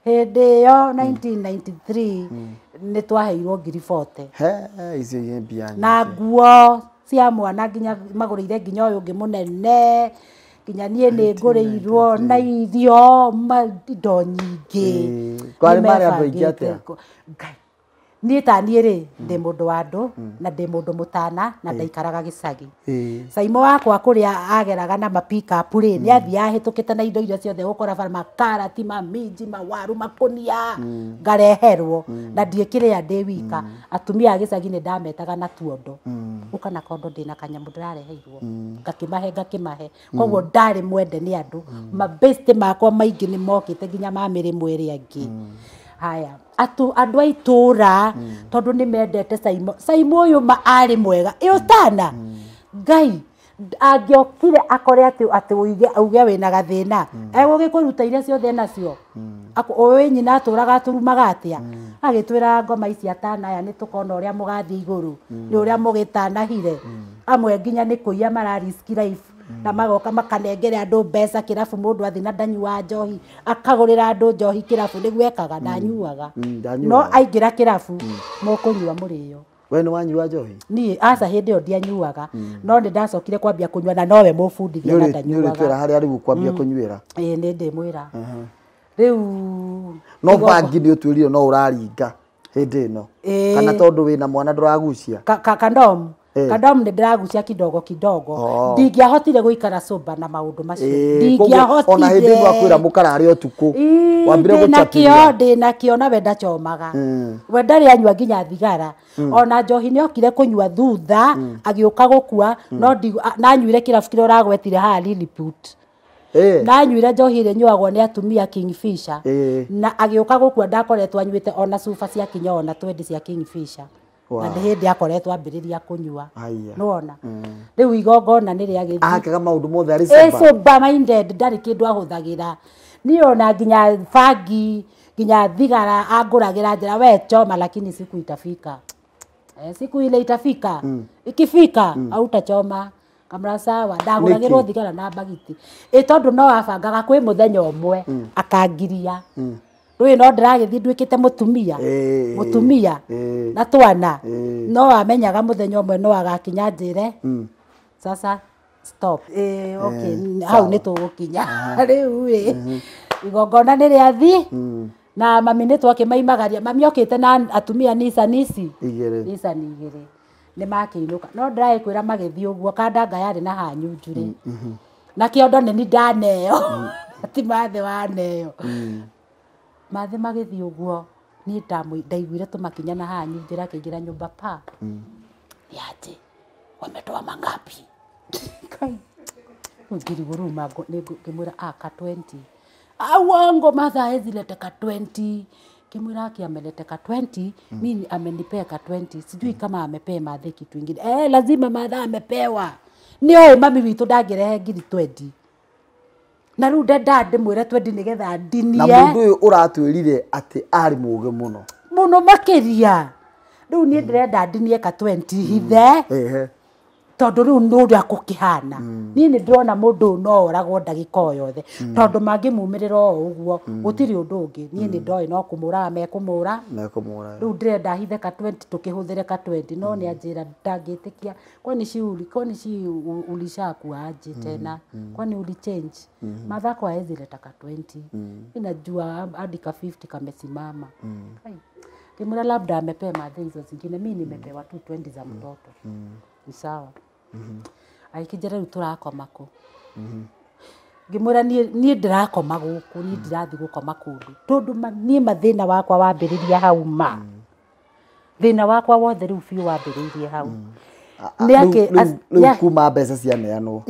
hĩndĩ ĩyo 1993 nĩ twaheirwo 40,000 he icio nĩ mbia na nguo cia mwana nginya magũrĩire nginya ũyũ ũngĩ mũnene nginya niĩ nĩ ngũrĩirwo na irio indo nyingĩ kwarĩ marĩ andũ aingĩ atĩa Ngai niĩ ta niĩ rĩ ndĩ mũndũ wa andũ na ndĩ mũndũ mũtana na ndaikaraga gĩcagi Saimo wakwa kũrĩa ageraga na ma-pick-up rĩ nĩ athiaga ahĩtũkĩte na indo iria ciothe gũkora bara makarati maminji mawaru makũnia ngareherwo na ndiĩkĩrĩa ndĩ wika atumia a gĩcagi nĩ ndametaga na tuondo ũka na kondo ndĩna kanyamũ ndĩrareheirwo ngakĩmahe ngakĩmahe koguo ndarĩ mwende nĩ andũ mabĩstĩ makwa maingĩ nĩ mokĩte nginya ma mĩrĩmo ĩrĩa ĩngĩ haya andũ a itũra tondũ nĩ mendete Saimo Saimo ũyũ ma arĩ mwega ĩ ũtana Ngai angĩokire akore atĩ atĩ uge wĩna gathĩna egũgĩkũruta iria ciothe nacio ũĩ nyina atũraga atũrumaga atĩa agĩtwĩra ngoma ici atana aya nĩ tũkona ũrĩa mũgathiĩ igũrũ nĩ ũrĩa mũgĩtanahire amwe nginya nĩ kũiya mara risk life na magoka makanengere andũ mbeca kĩrabu mũndũ athiĩ na ndanyuaga njohi akagũrĩra andũ njohi kĩrabu nĩguo ekaga ndanyuaga no aingĩra kĩrabu mũkũnyua mũrĩo We nĩ wanyua njohi? Niĩ aca hĩndĩ ĩyo ndianyuaga, no nĩ ndacokire kwambia kũnyua na nowe mũbundithia na ndanyuaga. Nĩ ũrĩtwĩra harĩa rĩu kwambia kũnyuĩra? Ĩĩ nĩ ndĩmwĩra. Rĩu no bangi nĩ ũtwĩrire no ũraringa hĩndĩ ĩno, kana tondũ wĩna mwana ndũragucia? Kandomu. Kandomu nĩ ndĩragucia kidogo kidogo. Ndingĩahotire gũikara sober na maũndũ macio. Ndingĩahotire. Ona hĩndĩ ĩno akwĩra mũkarare ũtukũ. Wambire gũchapithia. Ndĩna kĩo na we ndachomaga. We ndarĩ anyua nginya thigara. Ona njohi nĩ okire kũnyua thutha, agĩũka gũkua, no nanyuire kĩrabu kĩrĩa ũragwetire haha Lilliput. Nanyuire njohi ĩrĩa ĩnyuagwo nĩ atumia Kingfisher. Na agĩũka gũkua ndakoretwo anyuĩte ona cuba cia kinya ona 20 cia Kingfisher. Na nĩ hĩndĩ akoretwo ambĩrĩria kũnyua. Nĩwona? Rĩu igongona nĩ rĩagĩthiĩ. Ahakaga maũndũ mothe arĩ sober. Sober minded, ndarĩ kĩndũ ahũthagĩra. Niĩ ona nginya bangi, nginya thigara angũragĩra njĩra we choma lakini siku itafika. Siku ile itafika. Ikifika hautachoma. Kamra sawa, ndagũragĩrwo thigara na mbagiti. Ĩ tondũ no abangaga kwĩ mũthenya ũmwe akangiria. Rĩu no ndĩragĩthiĩ nduĩkĩte mũtumia. Mũtumia na twana. No amenyaga mũthenya ũmwe no agakinya njĩre. Sasa stop. Okay, hau nĩ tũgũkinya. Rĩu ĩ igongona nĩ rĩathi. Na mami nĩ twakĩmaimagaria. Mami okĩte na atumia Nissan ici. Igĩrĩ. Nissan igĩrĩ. Nĩ makĩinũka. No ndĩragĩkwĩra magĩthiĩ ũguo kandanga yarĩ na hanyu njũrĩ. Na kĩondo nĩ ni ndaneo. Ti mathe waneo. Mathe magĩthiĩ ũguo niĩ ndaiguire tũmakinya na hanyu njĩra akĩingĩra nyũmba pa. Nĩ atĩ wametoa mangapi? Kai. Ngirigwo rĩu ngĩmwĩra ka 20. Uongo Martha hawezi leta ka 20. Ngĩmwĩra aki ameleta ka 20, mimi amenipea ka 20. Sijui kama amepea Mathe kitu ingine. Lazima Martha amepewa. Nĩoĩ mami witũ ndangĩrehe ngiri 20. Na rĩu ndenda ndĩmwĩre 20 nĩgetha ndinie. Na mũndũ ũyũ ũratwĩrire atĩ arĩ mũũgĩ mũno. Mũno makĩria. Rĩu niĩ ndĩrenda ndinie ka 20 hithe. Tondũ rĩu nĩ ũrĩa gũkĩhana. Niĩ nĩ ndĩrona mũndũ ũyũ no oragwo ndagĩka o yothe. Tondũ mangĩmumĩrĩra o ũguo, gũtirĩ ũndũ ũngĩ. Niĩ nĩ ndoĩ no kũmũraga mekũmũra. Mekũmũra. Rĩu ndĩrenda hithe ka 20 tũkĩhũthĩre ka 20. No nĩ anjĩra ndangĩtĩkia. Kwani si ulishakuwa aje tena? Kwani ulichange? Martha kwa hawezi leta ka 20. Mimi najua hadi ka 50 kamesimama. Ngĩmwĩra labda amepewa Mathe hizo zingine, mimi nimepewa tu 20 za mtoto. Ni sawa. Agĩkĩnjĩra rĩu tũrakoma kũ? Ngĩmwĩra niĩ ndĩrakoma gũkũ, niĩ ndirathiĩ gũkoma kũndũ. Tondũ niĩ mathĩna wakwa wambĩrĩria hau ma. Thĩna wakwa wothe rĩu biũ wambĩrĩirie hau. Rĩu kuma mbeca cianeanwo.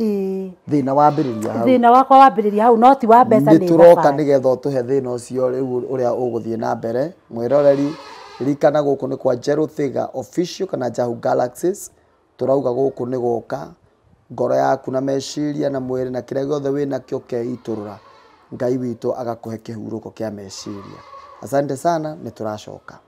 Thĩna wambĩrĩria hau. Thĩna wakwa wambĩrĩria hau, no ti wa mbeca nĩ thabarĩ. Nĩ tũroka nĩgetha ũtũhe thĩna ũcio rĩu ũrĩa ũgũthiĩ na mbere. Mwĩroreri, ririkana gũkũ nĩ kwa Njerũ Thiga Official kana Njahu Galaxies. Tũrauga gũkũ nĩ gũka ngoro yaku na meciria na mwĩrĩ na kĩrĩa gĩothe wĩnakĩo ũkeitũrũra. Ngai witũ agakũhe kĩhurũko kĩa meciria. Asante sana, nĩ tũracoka.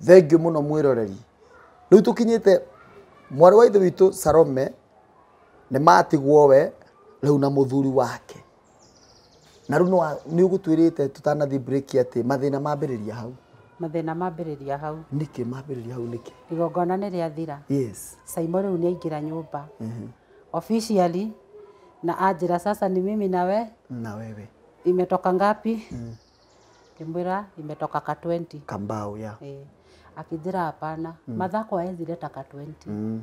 Thank you mũno mwĩroreri. Rĩu tũkinyĩte mwarĩ wa ithe witũ Salome nĩ matigwo we rĩu na mũthuri wake. Na rĩu nĩ ũgũtwĩrĩte tũtanathiĩ break atĩ mathĩna mambĩrĩria hau. Mathĩna mambĩrĩria hau. Nĩkĩ mambĩrĩria hau nĩkĩ? Igongona nĩ rĩathira. Yes. Saimo rĩu nĩ aingĩra nyũmba. Officially na anjĩra sasa ni mimi na we. Na wewe. Imetoka ngapi? Ngĩmwĩra imetoka ka 20. Kambao ya. Akijira hapana. Mathako hawezi leta ka 20.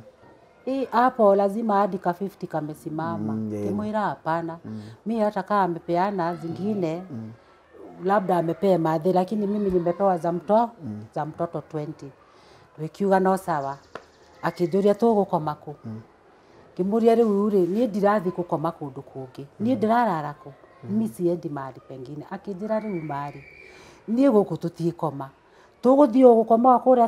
Hapo lazima hadi ka 50 kamesimama. Ngĩmwĩra hapana. Mimi hata kama amepeana zingine labda amepea Mathe, lakini mimi nimepewa za mtoto za mtoto 20. Tũkiuga no sawa. Akĩnjũria tũgũkoma kũ? Ngĩmũria rĩu rĩ niĩ ndirathiĩ gũkoma kũndũ kũngĩ. Niĩ ndĩrarara kũ? Mimi siendi mahali pengine. Akĩnjĩra rĩu marĩ niĩ gũkũ tũtikoma. Tũgũthiĩ gũkoma kũrĩa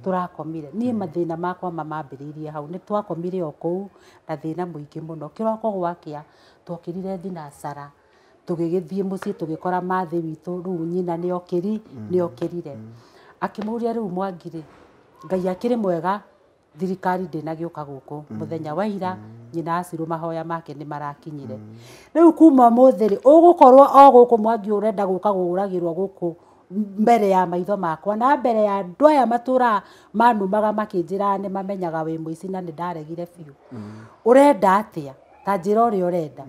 tũrakomire. Niĩ mathĩna makwa mambĩrĩirie hau. Nĩ twakomire o kũu na thĩna mũingĩ mũno. Kĩroko gwakĩa twokĩrire thinacara. Tũgĩgĩthiĩ mũciĩ tũgĩkora Mathe witũ rĩu nyina nĩ okĩrire. Akĩmũria rĩu Mwangi rĩ, Ngai akĩrĩ mwega Thirikari ndĩnagĩũka gũkũ mũthenya wa ira nyina acirũ mahoya make nĩ marakinyire. Rĩu kuma ũmũthĩ rĩ ũgũkorwo o gũkũ Mwangi ũrenda gũka kũũragĩrwo gũkũ mbere ya maitho makwa na mbere ya andũ aya matũraga manumaga makĩnjĩraga nĩ mamenyaga wĩ mũici na nĩ ndaregire biũ. Ũrenda atĩa? Ta njĩra ũrĩa ũrenda.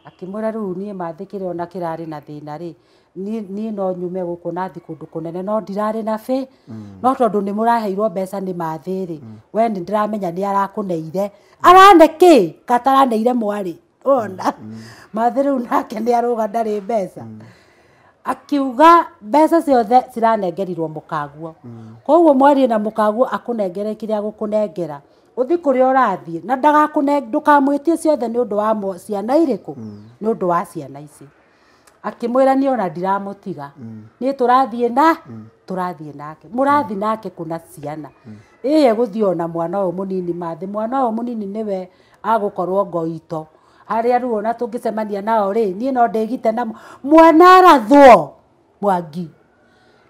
Akĩmwĩra rĩu niĩ mathĩ ona kĩrarĩ na thĩna rĩ niĩ no nyume gũkũ na thiĩ kũndũ kũnene no ndirarĩ na bĩ no tondũ nĩ mũraheirwo mbeca nĩ mathĩ rĩ we nĩ ndĩramenya nĩ arakũneire arane kĩ kataraneire mwarĩ ona mathĩ rĩu nake nĩ arũga ndarĩ mbeca. Akiuga mbeca ciothe ciranengerirwo mũkaguo. Koguo mwarie na mũkaguo akũnengere kĩrĩa agũkũnengera ũthiĩ kũrĩa ũrathiĩ na ndũkamwĩtie ciothe nĩ ũndũ wa ciana irĩkũ nĩ ũndũ wa ciana ici. Akĩmwĩra niĩ ona ndiramũtiga niĩ tũrathiĩ na tũrathiĩ nake mũrathiĩ nake kuna ciana ĩĩ gũthiĩ ona mwana ũyũ mũnini mathĩ mwana ũyũ mũnini nĩwe agũkorwo ngoito harĩa rĩu ona tũngĩcemania nao rĩ niĩ no ndĩgite na mwana arathwo Mwangi.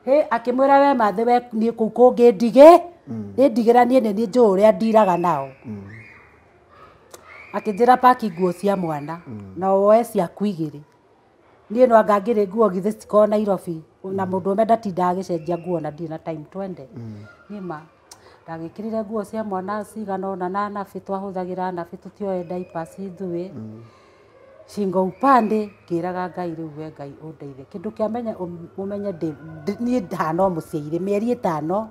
Hĩ akĩmwĩra we mathĩ we niĩ kũu kũngĩ ndige nĩ ndigĩra niĩ nĩ niĩ njũĩ ũrĩa ndiraga nao. Akĩnjĩra paki nguo cia mwana na woe ciaku igĩrĩ. Niĩ no anga ngĩrĩ nguo githĩ citikoragwo Nairobi na mũndũrũme ndatindaga agĩcenjia nguo na ndirĩ na time twende. Niĩ ma ndagĩkĩrire nguo cia mwana cigana ũna na nabĩ twahũthagĩra nabĩ tũtioe diapers ithuĩ. Shingo upande ngĩraga Ngai rĩu we Ngai ũndeithie. Kĩndũ kĩa menya ũmenye niĩ ndahana o mũciĩ mĩeri 5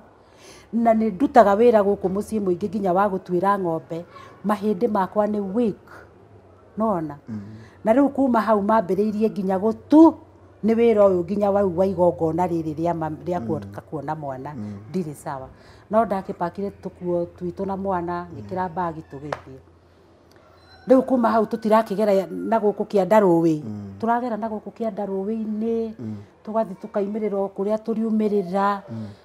na nĩ ndutaga wĩra gũkũ mũciĩ mũingĩ nginya wa gũtuĩra ng'ombe mahĩndĩ makwa nĩ weak nona. Na rĩu kuma hau mambĩrĩirie nginya gũtu nĩ wĩra ũyũ nginya wau wa igongona rĩrĩ rĩa kuona mwana ndirĩ sawa. No ndakĩpakire tũkuo twitũ na mwana ngĩkĩra mbagi tũgĩthiĩ. Rĩu kuma hau tũtirakĩgera na gũkũ kĩanda rũĩ tũragera na gũkũ kĩanda rũĩ-inĩ tũgathiĩ tũkaimĩrĩra o kũrĩa tũriumĩrĩra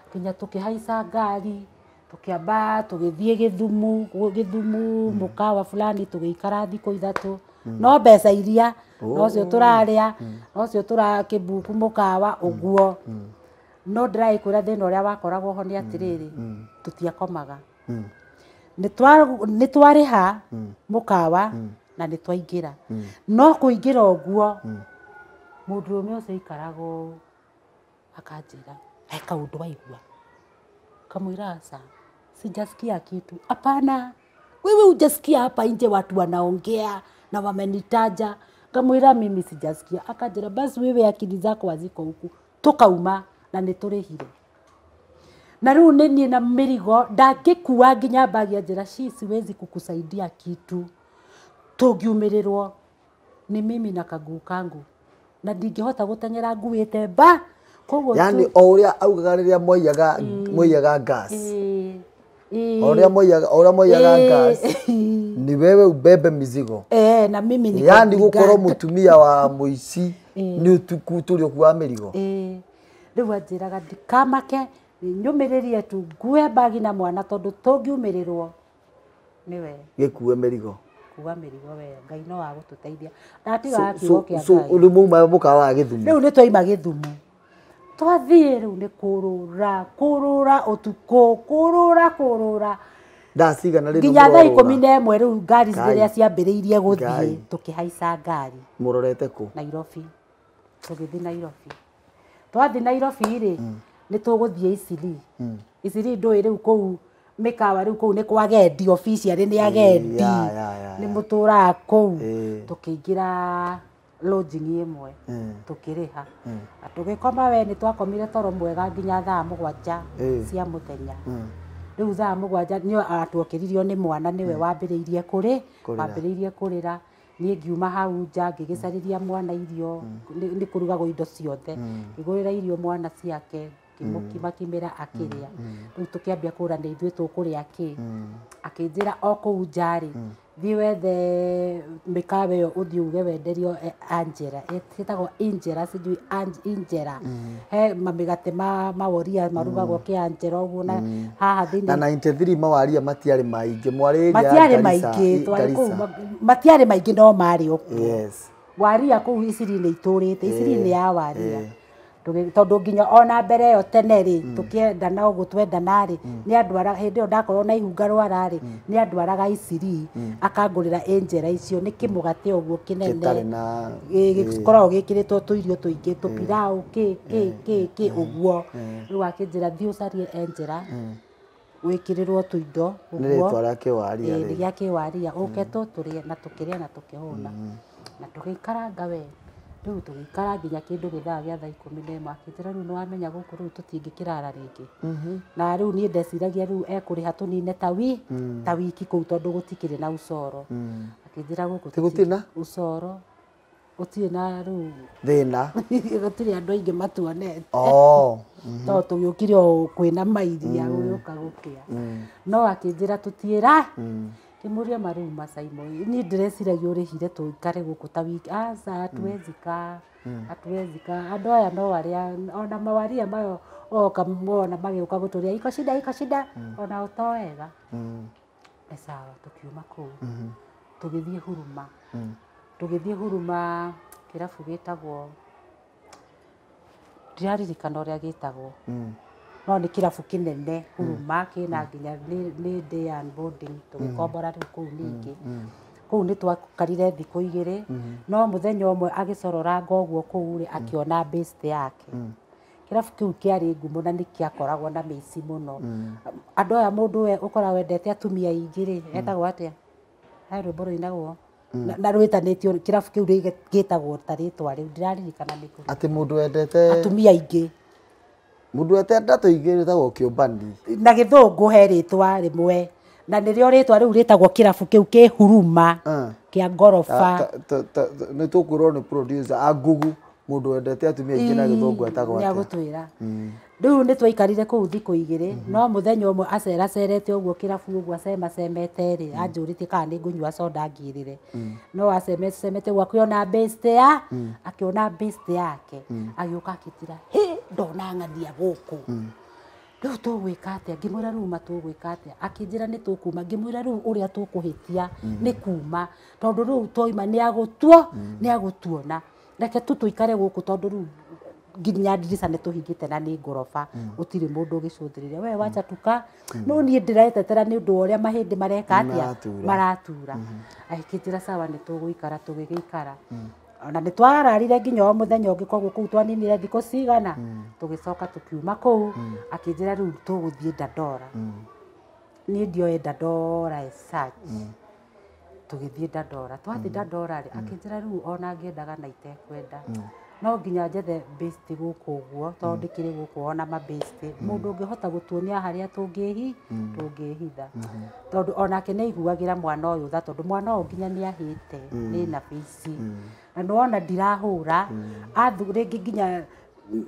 nginya tũkĩhaica ngari tũkĩamba tũgĩthiĩ Gĩthumu mũkawa fulani tũgĩikara thikũ 3 no mbeca iria nocio tũrarĩa nocio tũrakĩmbuku mũkawa ũguo. No ndĩragĩkwĩra thĩna ũrĩa wakoragwo ho nĩ atĩrĩrĩ tũtiakomaga. Nĩ twarĩha mũkawa na nĩ twaingĩra no kũingĩra ũguo mũndũrũme ũcio aikaraga ũũ akanjĩra he kaũndũ waigua. Kamwĩra aca sijasikia kitu. Hapana wewe hujasikia hapa nje watu wanaongea na wamenitaja. Kamwĩra mimi sijasikia. Akanjĩra basi wewe akili zako haziko huku. Tukauma na nĩ tũrĩhire. Na rĩu nĩ niĩ na mĩrigo ndangĩkua nginya mbagi anjĩra siwezi kukusaidia kitu tũngiumĩrĩrwo nĩ mimi na kaguu kangu na ndingĩhota gũteng'era nguĩte mba. Koguo yani o ũrĩa augaga rĩrĩa moiyaga gas o ũrĩa moiyaga gas ni wewe ubebe mizigo na mimi ni yani gũkorwo mũtumia wa mũici nĩ ũtuku tũrĩ ũkuaga mĩrigo. Rĩu anjĩraga ndikamake nyũmĩrĩrie tu ngue mbagi na mwana tondũ tũngiumĩrĩrwo nĩwe gĩkue mĩrigo kuwa mĩrigo we Ngai no agũtũteithia. Ndatigaga kiugo kĩa Ngai. Rĩu mauma mũkawa wa Gĩthumo. Rĩu nĩ twaima Gĩthumo twathiĩ rĩu nĩ kũrũra ũtukũ kũrũra thaa cigana rĩu nginya thaa 11 rĩu ngari rĩrĩa ciambĩrĩirie gũthiĩ tũkĩhaica ngari. Mũrorete kũ? Nairobi. Tũgĩthiĩ Nairobi. Twathiĩ Nairobi rĩ nĩ tũgũthiĩ Isili. Isili ndũĩ rĩu kũu mĩkawa rĩu kũu nĩ kwa agendi officially nĩ agendi nĩ mũtũraga kũu. Tũkĩingĩra lodging ĩmwe tũkĩrĩha tũgĩkoma we nĩ twakomire toro mwega nginya thaa 7 cia mũthenya. Rĩu thaa 7 nĩ atuokĩririo nĩ mwana nĩwe wambĩrĩirie kũrĩra. Niĩ ngiuma hau nja ngĩgĩcarĩria mwana irio nĩ kũrugagwo indo ciothe ngĩgũrĩra irio mwana ciake ngĩmũkimakimĩra akĩrĩa. Rĩu tũkĩambia kũrania ithuĩ tũkũrĩa kĩ. Akĩnjĩra o kũu nja rĩ thiĩ wethe mĩkawa ĩyo ũthiĩ uge wenderio Angela ĩtagwo Injera sijui Injera he mamĩgate ma maworia marugagwo kĩ Angela ũguo na haha thĩinĩ. Na 93 mawaria matiarĩ maingĩ mwarĩ matiarĩ maingĩ twarĩ kũu matiarĩ maingĩ no marĩ o kuo. Yes waria kũu Isili-inĩ itũrĩte Isili-inĩ ya waria. Tondũ nginya ona mbere ĩyo tene rĩ tũkĩendana ũguo twendana rĩ nĩ andwara hĩndĩ ĩyo ndakorwo na ihunga rwara rĩ nĩ andwaraga Isiri akangũrĩra Angela icio nĩ kĩmũgate ũguo kĩnene gĩkoragwo gĩkĩrĩtwo tũirio tũingĩ tũpirau kĩ kĩ kĩ kĩ ũguo rĩu akĩnjĩra thiĩ ũcarie Angela wĩkĩrĩrwo tũindo ũguo nĩ rĩtwa rĩa kĩwaria rĩ gĩa kĩwaria ũke tũtũrĩe na tũkĩrĩa na tũkĩhũna na tũgĩikaranga we rĩu tũgĩikara nginya kĩndũ gĩthaa gĩa thaa 11 akĩnjĩra rĩu nĩwamenya gũkũ rĩu tũtingĩkĩrara rĩngĩ na rĩu niĩ ndeciragia rĩu ekũrĩha tũnine ta wiki kũu tondũ gũtikĩrĩ na ucoro akĩnjĩra gũkũ gũtirĩ na ucoro gũtirĩ na rĩu thĩna gũtirĩ andũ aingĩ matuonete tondũ tũgĩũkire o kwĩna mairia gũgĩũka gũkĩa no akĩnjĩra tũtiĩra Kimuria maruma Saimo ni ndĩreciragia ũrĩhire tũikare gũkũ ta wiki aca hatuwezi kaa hatuwezi kaa andũ aya no arĩa ona mawaria mayo oka mona magĩũka gũtũrĩa iko shida ona to wega nĩ sawa tũkiuma kũu tũgĩthiĩ Huruma tũgĩthiĩ Huruma kĩrabu gĩtagwo ndiraririkana ũrĩa gĩtagwo no nĩ kĩrabu kĩnene Huruma kĩna nginya nĩ day and boarding tũgĩkombora rĩu kũu ningĩ kũu nĩ twakarire thikũ igĩrĩ no mũthenya ũmwe agĩcororanga ũguo kũu rĩ akĩona best yake kĩrabu kĩu kĩarĩ ngumo na nĩ kĩakoragwo na mĩici mũno andũ aya mũndũ we ũkoragwo wendete atumia aingĩ rĩ etagwo atĩa he rwĩmbo rũinagwo na rwĩtanĩtio kĩrabu kĩu gĩtagwo ta rĩtwa rĩu ndiraririkana nĩkũ atĩ mũndũ wendete atumia aingĩ mundu wetenda tũingĩ rĩtagwo kĩũmbani na gĩthũngũ he rĩtwa rĩmwe na nĩrĩo rĩtwa rĩu rĩtagwo kĩrabu kĩu kĩ Huruma kĩa ngoroba nĩ tũkwĩrwo nĩ producer angugu mũndũ wendete atumia aingĩ na gĩthũngũ etagwo atĩa nĩagũtwĩra rĩu nĩ twaikarire kũu thikũ igĩrĩ no mũthenya ũmwe aceracerete ũguo kĩrabu ũguo acemacemete rĩ anjũrĩtie kana nĩ ngũnyua soda ngirĩre no acemacemete ũguo akĩona best ya akĩona best yake agĩũka akĩnjĩra hĩ ndona ng'ania gũkũ rĩu tũgwĩka atĩa ngĩmwĩra rĩu ma tũgwĩka atĩa akĩnjĩra nĩ tũkuma ngĩmwĩra rĩu ũrĩa tũkũhĩtia nĩ kuma tondũ rĩu twaima nĩ agũtuona reke tu tũikare gũkũ tondũ rĩu nginya ndirica nĩ tũhingĩte na nĩ ngoroba gũtirĩ mũndũ ũgĩcũthĩrĩria we wacha tuka no niĩ ndĩretetera nĩ ũndũ wa ũrĩa mahĩndĩ mareka atĩa maratura agĩkĩnjĩra sawa nĩ tũgũikara tũgĩgĩikara ona nĩ twararire nginya o mũthenya ũngĩ koguo kũu twaninire thikũ cigana tũgĩcoka tũkiuma kũu akĩnjĩra rĩu tũgũthiĩ Dandora niĩ ndioĩ Dandora as such tũgĩthiĩ Dandora twathiĩ Dandora rĩ akĩnjĩra rĩu ona ngĩendaga na itekwenda no nginya njethe best gũkũ ũguo tondũ ndĩkĩrĩ gũkũ ona mabest mũndũ ũngĩhota gũtuonia harĩa tũngĩhitha tondũ onake nĩ aiguagĩra mwana ũyũ tha tondũ mwana ũyũ nginya nĩ ahĩte nĩ na bĩci na nĩwona ndirahũra rĩngĩ nginya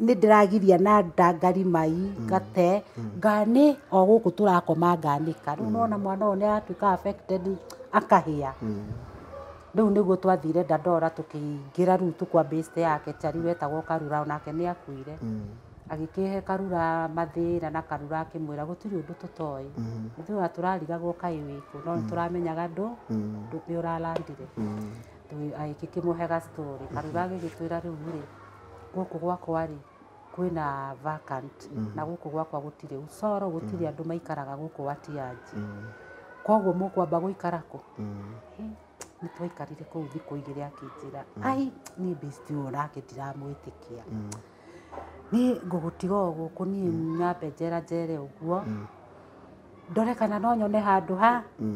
nĩ ndĩragiria na ndangari mai ngate ngani o gũkũ tũrakoma nganĩka rĩu nĩwona mwana ũyũ nĩ aratuĩka affected akahĩa rĩu nĩguo twathire Dandora tũkĩingĩra rĩu tũkwa best yake chari wetagwo Karura onake nĩ akuire agĩkĩhe Karura mathĩna na Karura akĩmwĩra gũtirĩ ũndũ tũtoĩ ithuĩ ona tũrarigagwo kaĩ wĩkũ no nĩ tũramenyaga ndũ nĩ ũralandire agĩkĩmũhe ga story Karura agĩgĩtwĩra rĩu rĩ gũkũ gwakwa rĩ kwĩna vacant na gũkũ gwakwa gũtirĩ ucoro gũtirĩ andũ maikaraga gũkũ watianji koguo mũkwamba gũikara kũ nĩ twaikarire kũu thikũ igĩrĩ akĩnjĩra ai niĩ best ũyũ nake ndiramwĩtĩkia niĩ ngũgũtiga o gũkũ niĩ nyambe njera njere ũguo ndore kana no nyone handũ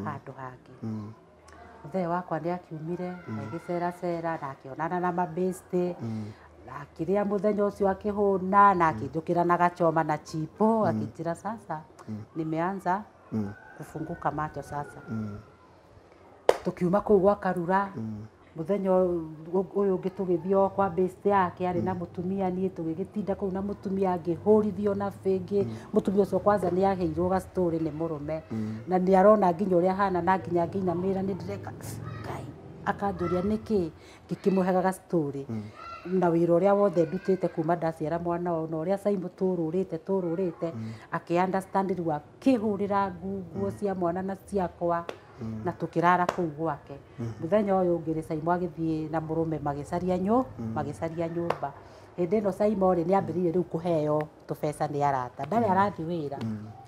handũ hangĩ mũthee wakwa nĩ akiumire agĩceracera na akĩonana na mabeste na akĩrĩa mũthenya ũcio akĩhũna na akĩnjũkĩra na gachoma na chipo akĩnjĩra sasa nimeanza kufunguka macho sasa tukiuma kũu gwa Karura mũthenya ũyũ ũngĩ tũgĩthiĩ o kwa best yake arĩ na mũtumia niĩ tũgĩgĩtinda kũu na mũtumia ngĩhũrithio na bĩngĩ mũtumia ũcio kwanza nĩ aheirwo ga story nĩ mũrũme na nĩ arona nginya ũrĩa ahana na nginya ngĩinamĩrĩra nĩ ndĩreka Ngai akanjũria nĩkĩ ngĩkĩmũhega ga story na wĩra ũrĩa wothe ndutĩte kuma ndaciara mwana ũyũ na ũrĩa Saimo tũrũrĩte akĩ understand rĩu akĩhũrĩra nguo cia mwana na ciakwa Na tũkĩrara kũu gwake. Mũthenya ũyũ ũngĩ rĩ, Saimo agĩthiĩ na mũrũme magĩcaria magĩcaria nyũmba. Hĩndĩ ĩno Saimo rĩ, nĩ ambĩrĩirie rĩu kũheo tũbeca nĩ arata. Ndarĩ arathiĩ wĩra,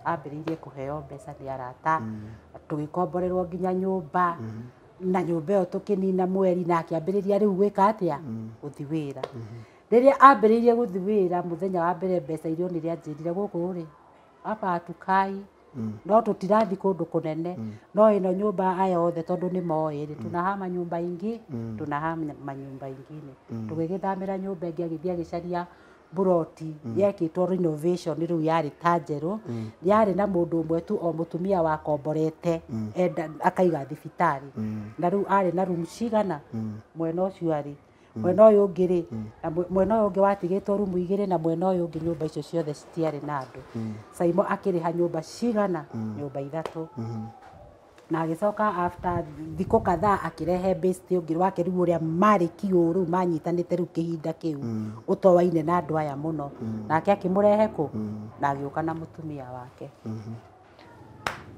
ambĩrĩirie kũheo mbeca nĩ arata. Tũgĩkomborerwo nginya nyũmba. Na nyũmba ĩyo tũkĩnina mweri na akĩambĩrĩria rĩu gwĩka atĩa? Gũthiĩ wĩra. Rĩrĩa ambĩrĩirie gũthiĩ wĩra mũthenya wa mbere mbeca iria onire anjĩrire gũkũ rĩ, hapa hatukai, no tũtirathi kũndũ kũnene, no ĩno nyũmba aya othe tondũ nĩ moĩ rĩ, tunahama nyũmba ingĩ, tunahama nyũmba ingine. Tũgĩgĩthamĩra nyũmba ĩngĩ agĩthiĩ agĩcaria buroti yekĩtwo renovation rĩu yarĩ ta njerũ, yarĩ na mũndũ ũmwe tu o mũtumia wakomborete enda akaiga thibitarĩ. Na rĩu arĩ na room cigana mwena ũcio arĩ. Mwena ũyũ ũngĩ rĩ, na mwena ũyũ ũngĩ watigĩtwo rumu igĩrĩ na mwena ũyũ ũngĩ nyũmba icio ciothe citiarĩ na andũ. Saimo akĩrĩha nyũmba cigana? Nyũmba ithatũ. Na agĩcoka after thikũ kadhaa akĩrehe best ũngĩ wake rĩu ũrĩa marĩ kiũ rĩu manyitanĩte rĩu kĩhinda kĩu ũtoaine na andũ aya mũno. Nake akĩmũrehe kũ? Na agĩũka na mũtumia wake.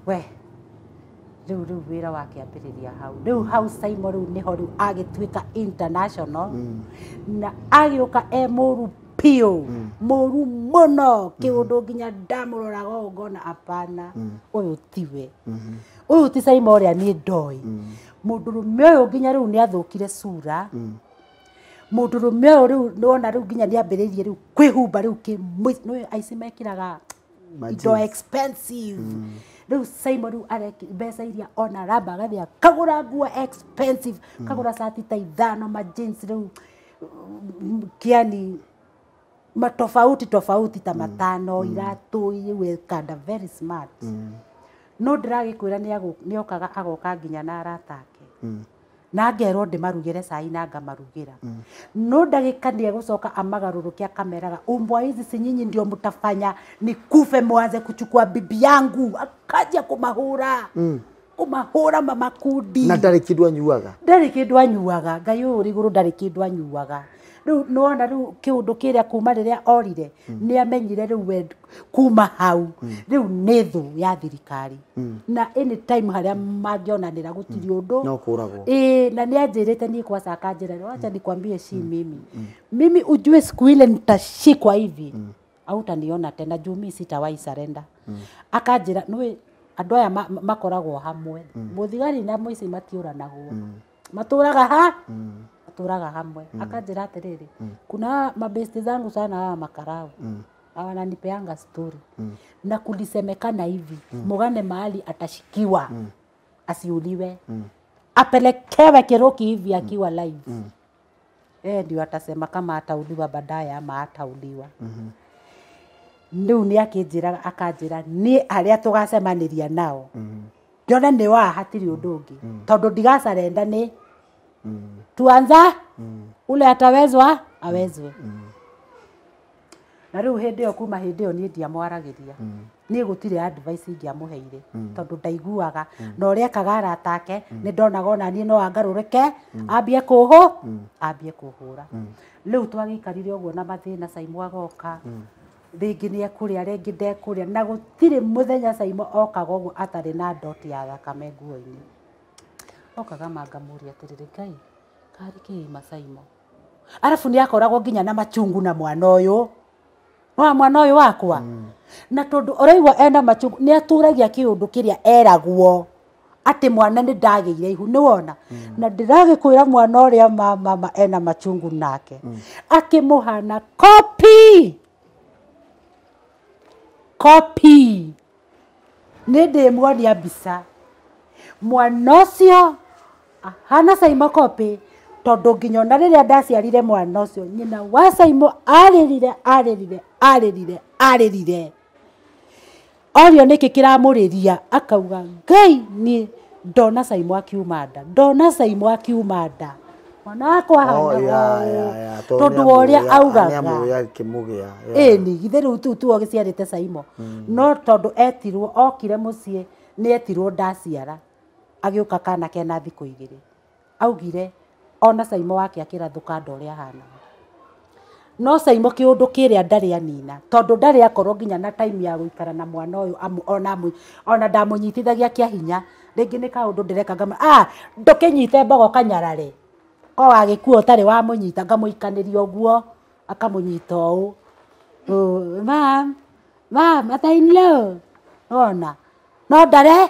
We rĩu wĩra wake ambĩrĩria hau. Rĩu hau Saimo rĩu nĩho rĩu agĩtuĩka international. Na agĩũka e mũru piũ, mũru mũno, kĩũndũ nginya ndamũroraga ũũ ngona apana, ũyũ tiwe. Ũyũ ti Saimo ũrĩa niĩ ndoĩ. Mũndũrũme ũyũ nginya rĩu nĩ athũkire sura. Mũndũrũme ũyũ rĩu nĩwona rĩu nginya nĩ ambĩrĩirie rĩu kwĩhumba rĩu nĩũĩ aici mekĩraga indo expensive. Rĩu Saimo rĩu areki mbeca iria ona ramba agathiĩ akagũra nguo expensive, kagũra cati ta ithano, ma jeans rĩu kiani matofauti tofauti ta matano, iratũ rĩu kanda very smart. No ndĩragĩkwĩra nĩokaga agoka nginya na arata ake. Na ngerwo ndĩmarugĩre cai na ngamarugĩra. No ndagĩka nĩegũcoka amagarũrũke akameraga, umbwa hizi si nyinyi ndio mtafanya nikufe mwanze kuchukua bibi yangu. Akaja kumahũra. Kumahũra mamakundi. Na ndarĩ kĩndũ anyuaga. Ndarĩ kĩndũ anyuaga. Ngai ũyũ ũrĩ igũrũ ndarĩ kĩndũ anyuaga. Rĩu nĩwona rĩu kĩũndũ kĩrĩa kuma rĩrĩa orire, nĩamenyire rĩu we kuma hau, rĩu nĩ thũ ya thirikari. Na anytime harĩa mangĩonanĩra gũtirĩ ũndũ. No kũragwo. Ĩĩ, na nĩanjĩrĩte niĩ kwaca akanjĩra, wacha nikwambie si mimi. Mimi ujue siku ile nitashikwa hivi. Hautaniona tena juu mi sitawahi surrender. Akanjĩra, nĩũĩ andũ aya makoragwo hamwe. Mũthigari na mũici matiũranagwo. Matũraga ha? Matũraga hamwe. Akanjĩra atĩrĩrĩ, kuna mabesti zangu sana hawa makarau. Wananipeanga story. Na kulisemekana hivi, mugane mahali atashikiwa. Asiuliwe. Apelekewe Kiroki hivi akiwa live. Ndio atasema kama atauliwa baadaye ama atauliwa. Rĩu nĩakĩnjĩra akanjĩra niĩ arĩa tũgacemanĩria nao. Ndĩrona nĩ wa hatirĩ ũndũ ũngĩ. Tondũ ndigacarenda nĩ tuanza ule atawezwa awezwe. Na rĩu hĩndĩ ĩyo kuma hĩndĩ ĩyo niĩ ndiamwaragĩria. Niĩ gũtirĩ advice ingĩamũheire tondũ ndaiguaga na ũrĩa ekaga arata ake nĩ ndonaga ona niĩ no angarũrũke ambie ambie kũhũra. Rĩu twagĩikarire ũguo na mathĩna Saimo agoka. Rĩngĩ nĩ ekũrĩa rĩngĩ ndekũrĩa na gũtirĩ mũthenya Saimo okaga ũguo atarĩ na ndoti ya thakame nguo-inĩ. Okaga mangamũria atĩrĩrĩ, Ngai karĩ kĩĩ Saimo? Arabu nĩ akoragwo nginya na machungu na mwana ũyũ. No mwana ũyũ wakwa. Na tondũ ũraigua ena machungu nĩ atũragia kĩũndũ kĩrĩa eragwo atĩ mwana nĩ ndagĩire ihu nĩwona. Na ndĩragĩkwĩra mwana ũrĩa mama ena machungu nake. Akĩmũhana copy. Copy. Nĩ ndĩmuonia mbica. Mwana ũcio ahana Saimo copy tondũ nginya ona rĩrĩa ndaciarire mwana ũcio nyina wa Saimo arĩrire arĩrire arĩrire arĩrire. Orio nĩkĩ kĩramũrĩria akauga Ngai niĩ ndona Saimo akiuma nda, ndona Saimo akiuma nda. Mwana wakwa ahanaga tondũ wa ũrĩa augaga. Ĩni githĩ rĩu tu tu agĩciarĩte Saimo. No tondũ etirwo okire mũciĩ nĩ etirwo ndaciara agĩũka kana kena thikũ igĩrĩ. Augire ona Saimo wake akĩrathũka nda ũrĩa ahana. No Saimo kĩũndũ kĩrĩa ndarĩ anina tondũ ndarĩ akorwo nginya na time ya gũikara na mwana ũyũ ona ndamũnyitithagia kĩa hinya. Rĩngĩ nĩ kaũndũ ndĩreka ngama ndũkĩnyite mbogo kanyarare ko wagĩkua ũtarĩ wamũnyita ngamũikanĩria ũguo akamũnyita ũũ. Mam, mam, mother-in-law. Nona no ndare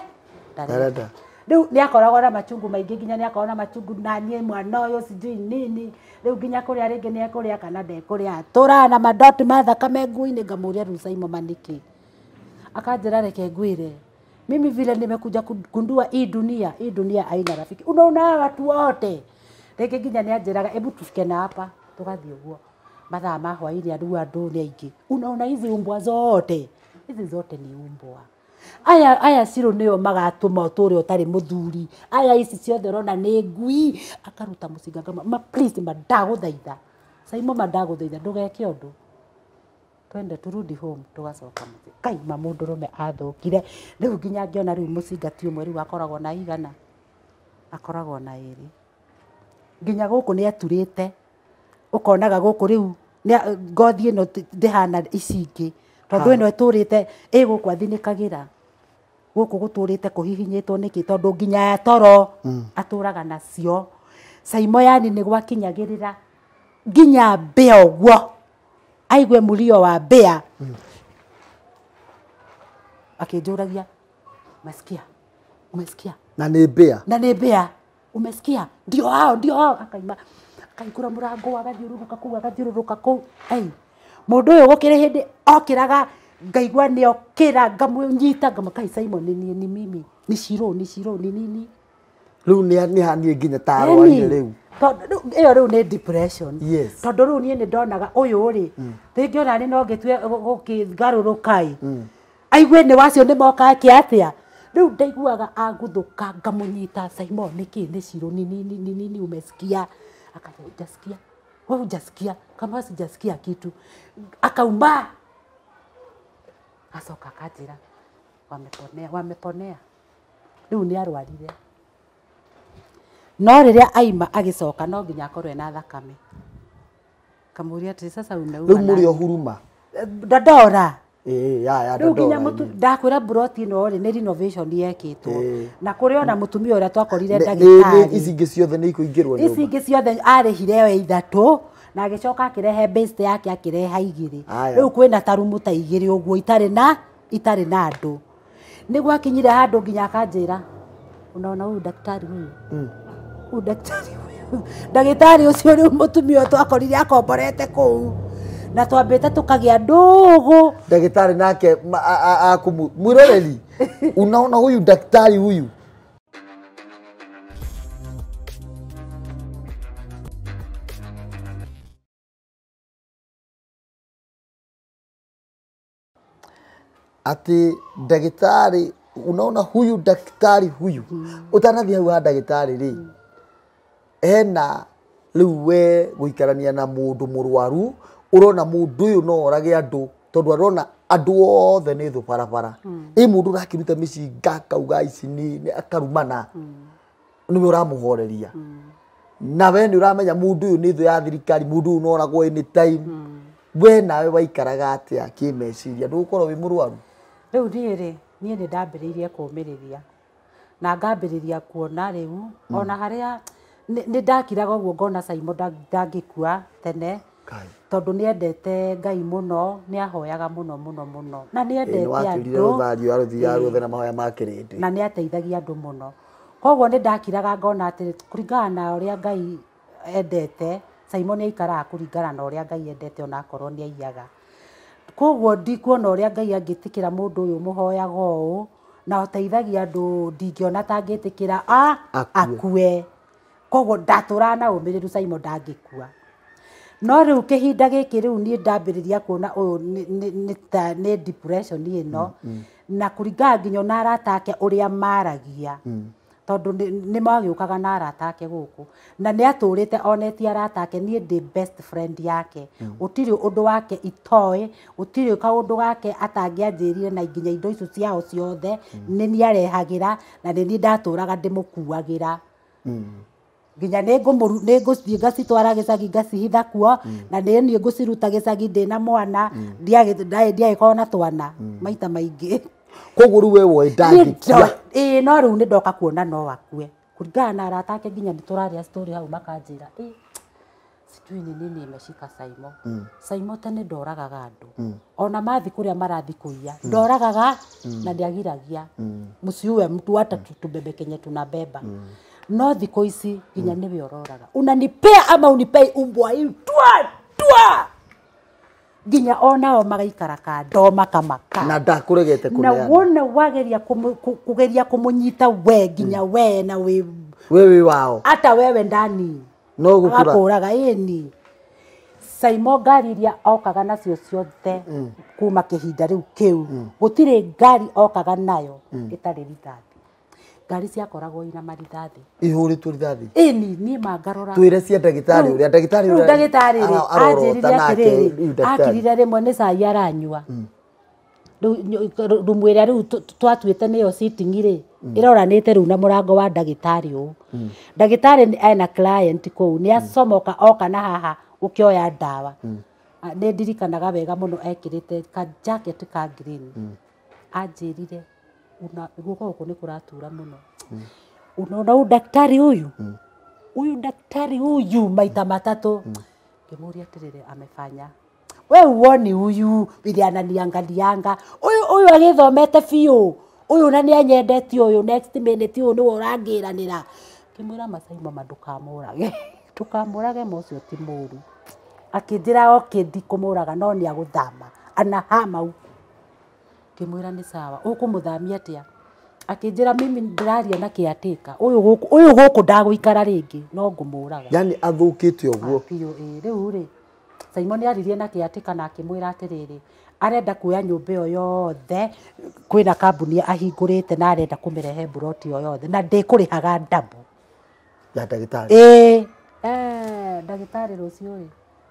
Ndarenda. Rĩu nĩ akoragwo na machungu maingĩ nginya nĩ akoragwo na machungu na niĩ mwana ũyũ sijui nini. Rĩu nginya kũrĩa rĩngĩ nĩ ekũrĩa kana ndekũrĩa. Tũraga na madoti ma thakame nguo-inĩ ngamũria rĩu Simon ma nĩkĩ. Akanjĩra reke ngwĩre. Mimi vile nimekuja kugundua hii dunia haina rafiki. Unaona hawa watu wote. Rĩngĩ nginya nĩ anjĩraga hebu tufike na hapa tũgathiĩ ũguo. Mathaa ma hwaĩ-inĩ andũ andũ nĩ aingĩ. Unaona hizi umbwa zote. Hizi zote ni umbwa. Aya aya Shiro nĩo magatũma ũtũre ũtarĩ mũthuri. Aya ici ciothe ũrona nĩ ngui. Akaruta mũcinga ngama ma please ma ndagũthaitha. Simon ma ndagũthaitha ndũgeke ũndũ. Twende turudi home tugacoka mũciĩ. Kai ma mũndũrũme athũkire. Rĩu nginya ngĩona rĩu mũcinga ti ũmwe rĩu akoragwo na igana. Akoragwo na ĩrĩ. Nginya gũkũ nĩ aturĩte. Ũkonaga gũkũ rĩu ngothi ĩno ndĩhana ici ingĩ. Tondũ ĩno ĩtũrĩte ĩ gũkũ athinĩkagĩra. Gũkũ gũtũrĩte kũhihinyĩtwo nĩkĩ tondũ nginya ya toro atũraga nacio. Simon yani nĩ gwakinyagĩrĩra nginya mbĩa ũguo. Aigue mũrio wa mbĩa. Akĩnjũragia, umesikia? Umesikia? Na nĩ mbĩa. Na nĩ mbĩa. Umesikia? Ndio hao, ndio hao. Akaima akaingũra mũrango agathiũrũrũka kũu agathiũrũrũka kũu. Ai, mũndũ ũyũ gũkĩrĩ hĩndĩ okĩraga ngaigua nĩ okĩra ngamũnyita ngamũkai Simon ni ni mimi ni Shiro ni Shiro ni nini. Rĩu nĩ haniĩ nginya ta arwarire rĩu. Tondũ ĩyo rĩu nĩ depression. Yes. Tondũ rĩu niĩ nĩ ndonaga ũyũ rĩ rĩngĩ ona nĩ no ngĩtue gũkĩgarũrũka ĩ. Aigue nĩ wacio nĩ moka ake atĩa. Rĩu ndaiguaga aguthũka ngamũnyita Simon nĩkĩ nĩ Shiro ni nini ni nini umesikia. Akaja hujasikia. Wewe hujasikia kama sijasikia kitu. Akauma. Acoka akanjĩra wameponea wameponea. Rĩu nĩ arwarire. No rĩrĩa aima agĩcoka no nginya akorwo ena thakame. Kamũria atĩ sasa umeuma. Rĩu mũrĩ o huruma. Dandora. Ya Rĩu nginya ndakwĩra buroti ĩno rĩ nĩ renovation yekĩtwo. Na kũrĩ ona mũtumia ũrĩa twakorire ndagĩtarĩ. Ici ingĩ ciothe nĩ ikũingĩrwo nyũmba. Ici ingĩ ciothe arĩhire we ithatũ na agĩcoka akĩrehe base yake akĩreha igĩrĩ. Rĩu kwĩna tarumu ta igĩrĩ ũguo itarĩ na andũ. Nĩ gwakinyire handũ nginya akanjĩra unaona huyu daktari huyu. Huyu daktari huyu. Ndagĩtarĩ ũcio rĩu mũtumia ũyũ twakorire akomborete kũu. Na twambĩte tũkagĩa ndũgũ. Ndagĩtarĩ nake mwĩroreri unaona huyu daktari huyu. Ati ndagĩtarĩ unaona huyu daktari huyu. Ũtanathiĩ hau ha ndagĩtarĩ rĩ hena rĩu we gũikarania na mũndũ mũrwaru ũrona mũndũ ũyũ no orage andũ tondũ arona andũ othe nĩ thũ barabara. Ĩ mũndũ ũrakĩruta mĩcinga akauga ici nĩ akarumana nĩwe ũramũhoreria. Na we nĩ ũramenya mũndũ ũyũ nĩ thũ ya thirikari mũndũ ũyũ no oragwo anytime. We nawe waikaraga atĩa kĩmeciria ndũgũkorwo wĩ mũrwaru? Rĩu niĩ rĩ niĩ nĩ ndambĩrĩirie kũũmĩrĩria na ngambĩrĩria kuona rĩu ona harĩa nĩ ndakiraga ũguo ngona Simon ndangĩkua tene tondũ nĩ endete Ngai mũno nĩ ahoyaga mũno mũno mũno na nĩ endete andũ ruothe na mahoya ma kĩrĩndĩ na nĩ ateithagia andũ mũno. Koguo nĩ ndakiraga ngona atĩ kũringana na ũrĩa Ngai endete Simon nĩ aikaraga kũringana na ũrĩa Ngai endete ona akorwo nĩ aiyaga. Koguo ndikuona ũrĩa Ngai angĩtĩkĩra mũndũ ũyũ mũhoyaga ũũ na ũteithagia andũ ndingĩona ta angĩtĩkĩra akue. Koguo ndatũraga na ũmĩrĩru Simon ndangĩkua. No rĩu kĩhinda gĩkĩ rĩu niĩ ndambĩrĩria kuona ũyũ nĩ depression ĩno na kũringana nginya na arata ake ũrĩa maragia tondũ nĩ magĩũkaga na arata ake gũkũ na nĩ atũrĩte onetie arata ake niĩ ndĩ best friend yake. Gũtirĩ ũndũ wake itoĩ gũtirĩ kaũndũ gake atangĩanjĩrire na nginya indo icio ciao ciothe nĩ niĩ arehagĩra na nĩ niĩ ndatũraga ndĩmũkuagĩra. Nginya nĩ ngũthiĩ ngacitwara gĩcagi ngacihitha kuo na nĩ niĩ ngũciruta gĩcagi ndĩna mwana ndiagĩkorwo na twana maita maingĩ. Koguo rĩu we woĩ ndangĩkua. Ĩĩ no rĩu nĩ ndoka kuona no akue. Kũringana na arata ake nginya nĩ tũraria story hau makanjĩra sijui ni nini imeshika Saimo. Saimo tene ndoragaga andũ. Ona mathi kũrĩa marathi kũiya ndoragaga na ndiagiragia. Msiue mtu hata tubebe kenye tunabeba. No thikũ ici nginya nĩwe ũroraga. Unanipea ama unipei umbwa hii twa twa. Nginya onao magaikara kando makamaka. Na ndakuregete kuneana. Na wona wageria kugeria kumunyita we nginya we na we wewe wao. Ata wewe ndani. No gukura. Akuraga ĩni. Saimo ngari iria okaga nacio ciothe kuma kihinda riu kiu gutire ngari okaga nayo ĩtarĩ rithathi. Ngari ciakoragwo ina marithathi. Ihũrĩtwo rithathi. Ĩni niĩ mangarora. Twĩre cia ndagĩtarĩ ũrĩa ndagĩtarĩ ũrĩa ndagĩtarĩ rĩ anjĩrire atĩrĩrĩ akirire rĩmwe nĩ cai aranyua. Rĩu rumu ĩrĩa rĩu twatuĩte nĩyo sitting rĩ ĩroranĩte rĩu na mũrango wa ndagĩtarĩ ũũ. Ndagĩtarĩ ena client kũu nĩ acomoka oka na haha ũkĩoya ndawa. Nĩ ndirikanaga wega mũno ekĩrĩte ka jacket ka green. Anjĩrire guoko gũkũ nĩ kũratura mũno. Unaona huyu daktari huyu? Huyu daktari huyu maita matatu. Ngĩmũria atĩrĩrĩ amefanya. We uoni huyu vile ananiangalianga. Huyu huyu agĩthomete biũ. Huyu na nĩanyendete ũyũ next minute ũyũ nĩwe ũrangĩranĩra. Ngĩmwĩra Masaimo ma ndũkamũrage. Ndũkamũrage ma ũcio ti mũru. Akĩnjĩra okay ndikũmũraga no nĩagũthama. Anahama huku. Ngĩmwĩra nĩ sawa. Ũkũmũthamia atĩa? Akĩnjĩra mimi ndĩraria na caretaker. Ũyũ gũkũ ndagũikara rĩngĩ no ngũmũraga. Yani athũkĩte ũguo. Biũ ĩĩ rĩu rĩ Simon aririe na caretaker na akĩmwĩra atĩrĩrĩ arenda kuoya nyũmba ĩyo yothe kwĩna kambuni ahingũrĩte na arenda kũmĩrehe mburoti ĩyo yothe na ndĩkũrĩhaga double ya ndagĩtarĩ. Ĩĩ ndagĩtarĩ rũciũ rĩ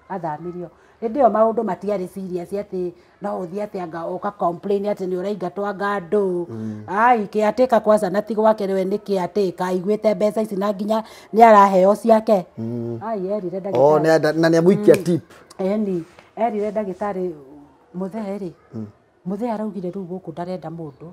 athamirio. Hĩndĩ ĩyo maũndũ matiarĩ serious atĩ no ũthiĩ atĩ anga ũka complain atĩ nĩ ũraingatwo anga andũ. Ai caretaker kwanza na ti gwake we nĩ caretaker aiguĩte mbeca ici na nginya nĩ araheo ciake. Ai erire ndagĩtarĩ. Oh na nĩ amũikia tip. Ĩni erire ndagĩtarĩ mũthee rĩ. Mũthee araugire rĩu gũkũ ndarenda mũndũ.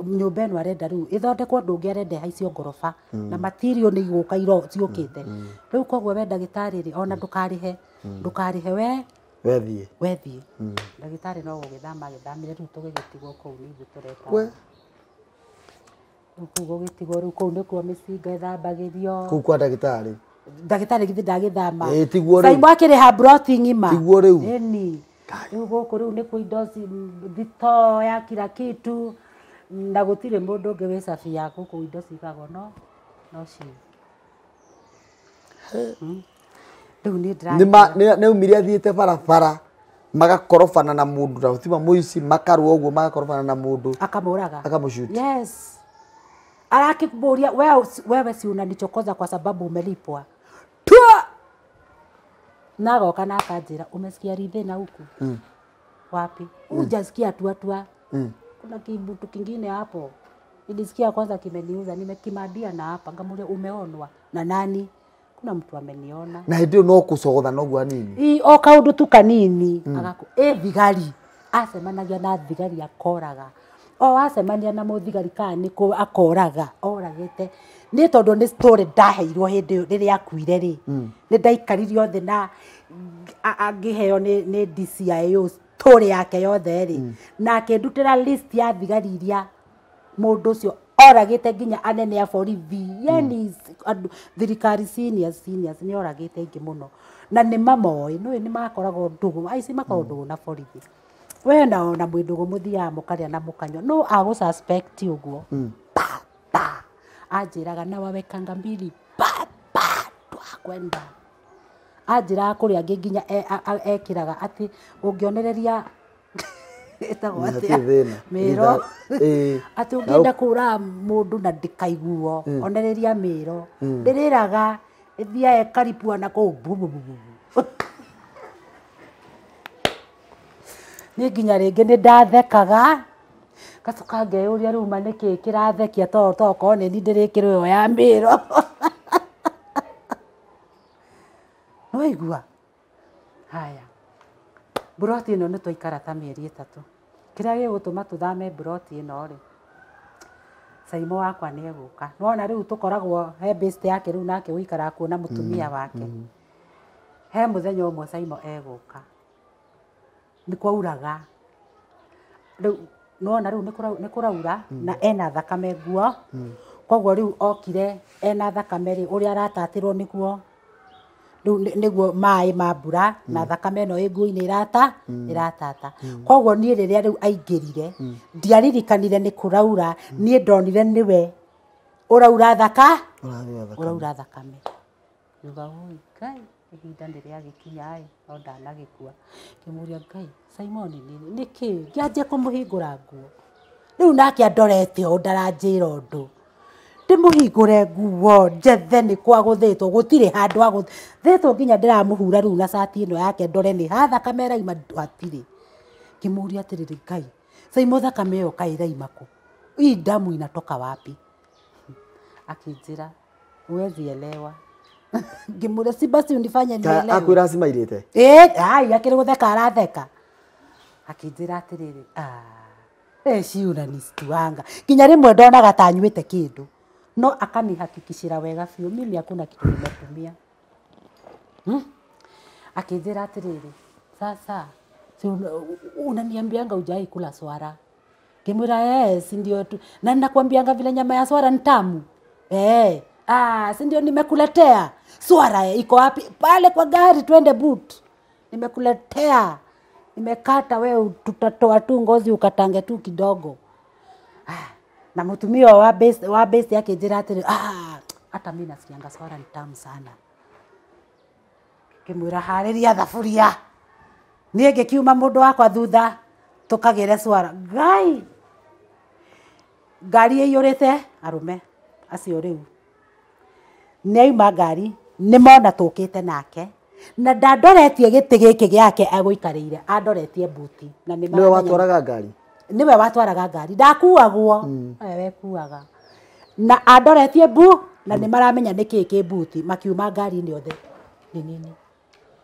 Nyũmba ĩno arenda rĩu ĩthondekwo ũndũ ũngĩ arenda ĩhaicio ngoroba na material nĩ igũka iro ciũkĩte. Rĩu koguo we ndagĩtarĩ rĩ ona ndũkarĩhe ndũkarĩhe we wethiĩ wethiĩ. Ndagĩtarĩ no gũgĩthama agĩthamire rĩu tũgĩgĩtigwo kũu nĩ ithuĩ tũreka. Rĩu kũu gũgĩtigwo rĩu kũu nĩkuo mĩcinga ĩthambagĩrio. Kũu kwa ndagĩtarĩ. Ndagĩtarĩ githĩ ndagĩthama. Ĩĩ tiguo rĩu. Saimo akĩrĩha mburoti ng'ima. Tiguo rĩu. Ĩni. Rĩu gũkũ rĩu nĩkuo indo thitoo ya kila kitu na gũtirĩ mũndũ ũngĩ wĩ cabi ya gũkũ indo cigagwo no cio. Rĩu niĩ ndĩra nĩ aumire athiĩte barabara magakorobana na mũndũ na ũtima mũici makarũa ũguo magakorobana na mũndũ akamũraga akamũshoot. Yes. Arakĩkũria wewe si unanichokoza kwa sababu umelipwa. Tua! Na agoka na akanjĩra umesikia rithe na huku? Wapi? Hujasikia tua tua. Kuna kibutu kingine hapo. Nilisikia kwanza kimeniuza nimekimadia na hapa ngamuria umeonwa na nani? Kuna mtu ameniona. Na hĩndĩ ĩyo no kũcogotha noguo hanini. Ii o kaũndũ tu kanini agaku thigari acemanagia na thigari akoraga. O acemania na mũthigari kana nĩ kũ akoraga oragĩte. Nĩ tondũ nĩ story ndaheirwo hĩndĩ ĩyo rĩrĩa akuire rĩ. Nĩ ndaikaririo thĩ na angĩheo nĩ DCIO story yake yothe rĩ. Na akĩndutĩra list ya thigari iria mũndũ ũcio oragĩte nginya anene a borithi. Yani thirikari seniors nĩ oragĩte aingĩ mũno. Na nĩ mamoĩ nĩũĩ nĩ makoragwo ndũgũ aici makoragwo ndũgũ na borithi. We na ona mwĩ ndũgũ mũthiaga mũkarĩa na mũkanyua no agũ suspect ũguo. Pa pa anjĩraga na wawekanga mbili pa pa twakwenda. Anjĩraga kũrĩa angĩ nginya ekĩraga atĩ ũngĩonereria ĩtagwo atĩa mĩro atĩ ũngĩenda kũraga mũndũ na ndĩkaiguo onereria mĩro ndĩrĩraga ĩthiaga ĩkaripua na kũu bu bu bu bu. Niĩ nginya rĩngĩ nĩ ndathekaga ngacoka ngeyũria rĩu ma nĩkĩĩ kĩrathekia to tokorwo nĩ niĩ ndĩrĩkĩrwo ĩyo ya mĩro. Nĩwaigua? Haya. Mburoti ĩno nĩ twaikara ta mĩeri 3. Kĩrĩa gĩgũtũma tũthame mburoti ĩno rĩ, Saimo wakwa nĩ egũka. Nĩwona rĩu tũkoragwo he best yake rĩu nake ũikaraga kuo na mũtumia wake. He mũthenya ũmwe Saimo egũka. Nĩ kwauraga. Rĩu nĩwona rĩu nĩ kũraura na ena thakame nguo. Koguo rĩu okire ena thakame rĩ, ũrĩa aratatĩrwo nĩguo rĩu nĩguo maĩ ma mbura na thakame ĩno ĩ nguo-inĩ iratata. Koguo niĩ rĩrĩa rĩu aingĩrire, ndiaririkanire nĩ kũraura, niĩ ndonire nĩwe ũraura ũraura thakame. Ngiuga oi Ngai, ihinda nĩ rĩagĩkinya ĩ, no ndanagĩkua. Ngĩmũria Ngai, Simon nĩkĩ? Ngĩanjia kũmũhingũra nguo. Rĩu nake andorete ũũ ndaranjĩra ũndũ. Ndĩmũhingũre nguo njethe nĩ kwagũthĩtwo, gũtirĩ handũ agũthĩtwo nginya ndĩramũhura rĩu na cati ĩno yake ndore nĩ ha thakame ĩraima hatirĩ. Ngĩmũria atĩrĩrĩ Ngai, Saimo thakame ĩyo kaĩ ĩraima kũ? Hii damu inatoka wapi? Akĩnjĩra huwezi elewa. Ngĩmũria si basi unifanye nielewe. Akwĩra cimairĩte? Ĩĩ, ai akĩrĩ gũtheka aratheka. Akĩnjĩra atĩrĩrĩ, ci unanistuanga. Nginya rĩmwe ndonaga ta anyuĩte kĩndũ. No akanihakikishira wega biũ, mimi hakuna kitu nimetumia. Akĩnjĩra atĩrĩrĩ, sasa si unaniambianga hujai kula swara. Ngĩmwĩra si ndio tu. Na ninakwambianga vile nyama ya swara ni tamu. Si ndio nimekuletea. Swara iko wapi? Pale kwa gari twende boot. Nimekuletea. Nimekata wewe, tutatoa tu ngozi ukatange tu kidogo. Na mũtumia wa base yake njĩra atĩrĩ, hata mimi nasikianga swara ni tamu sana. Ngĩmwĩra harĩria thaburia. Niĩ ngĩkiuma mũndũ wakwa thutha tũkagĩre swara. Ngai! Ngari ĩiyũrĩte arũme acio rĩu. Nĩ auma ngari, nĩ mona tũkĩte nake. Na ndandoretie gĩtĩ gĩkĩ gĩake agũikarĩire, andoretie buti. Na nĩ Nĩwe watwaraga ngari? Nĩwe watwaraga ngari, ndakuagwo. Ewe wekuaga. Na andoretie bu, na nĩ maramenya nĩ kĩĩ kĩ buti, makiuma ngari-inĩ othe. Nĩ nini.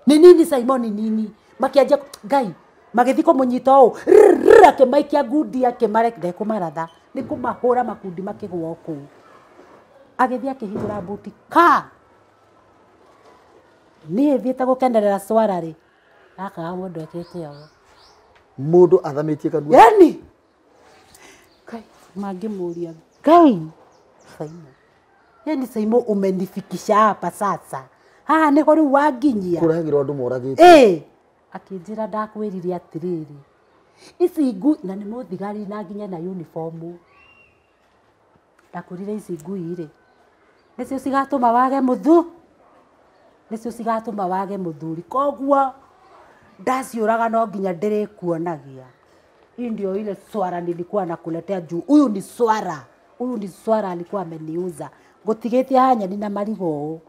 Nĩ nini Simon, nĩ nini. Makĩanjia Ngai, magĩthiĩ kũmũnyita ũũ, rrrr, akĩmaikia ngundi, akĩmare, ndekũmaratha, nĩ kũmahũra makundi makĩgũa o kũu. Agĩthiĩ akĩhingũra buti, ka! Niĩ thiĩte gũkenerera swara rĩ, gaka ga mũndũ ekĩte ũũ. Mũndũ athamĩtie kanua. Yani! Ngai, mangĩmũria, Ngai, Saimo. Yani Saimo umenifikisha hapa sasa. Haha nĩho rĩu wanginyia. Kũrehagĩrwo andũ moragĩte. Akĩnjĩra ndakwĩrire atĩrĩrĩ, ici ngui, na nĩ mũthigari na nginya na uniform. Ndakwĩrire ici ngui rĩ, nĩcio cigatũma wage mũthu, nĩcio cigatũma wage mũthuri. Koguo ndaciũraga no nginya ndĩrĩkuonagia. Hii ndio ile swara nilikuwa nakuletea juu. Huyu ni swara. Huyu ni swara alikuwa ameniuza. Ngũtigĩtie haha nyeni na marigũ ũũ.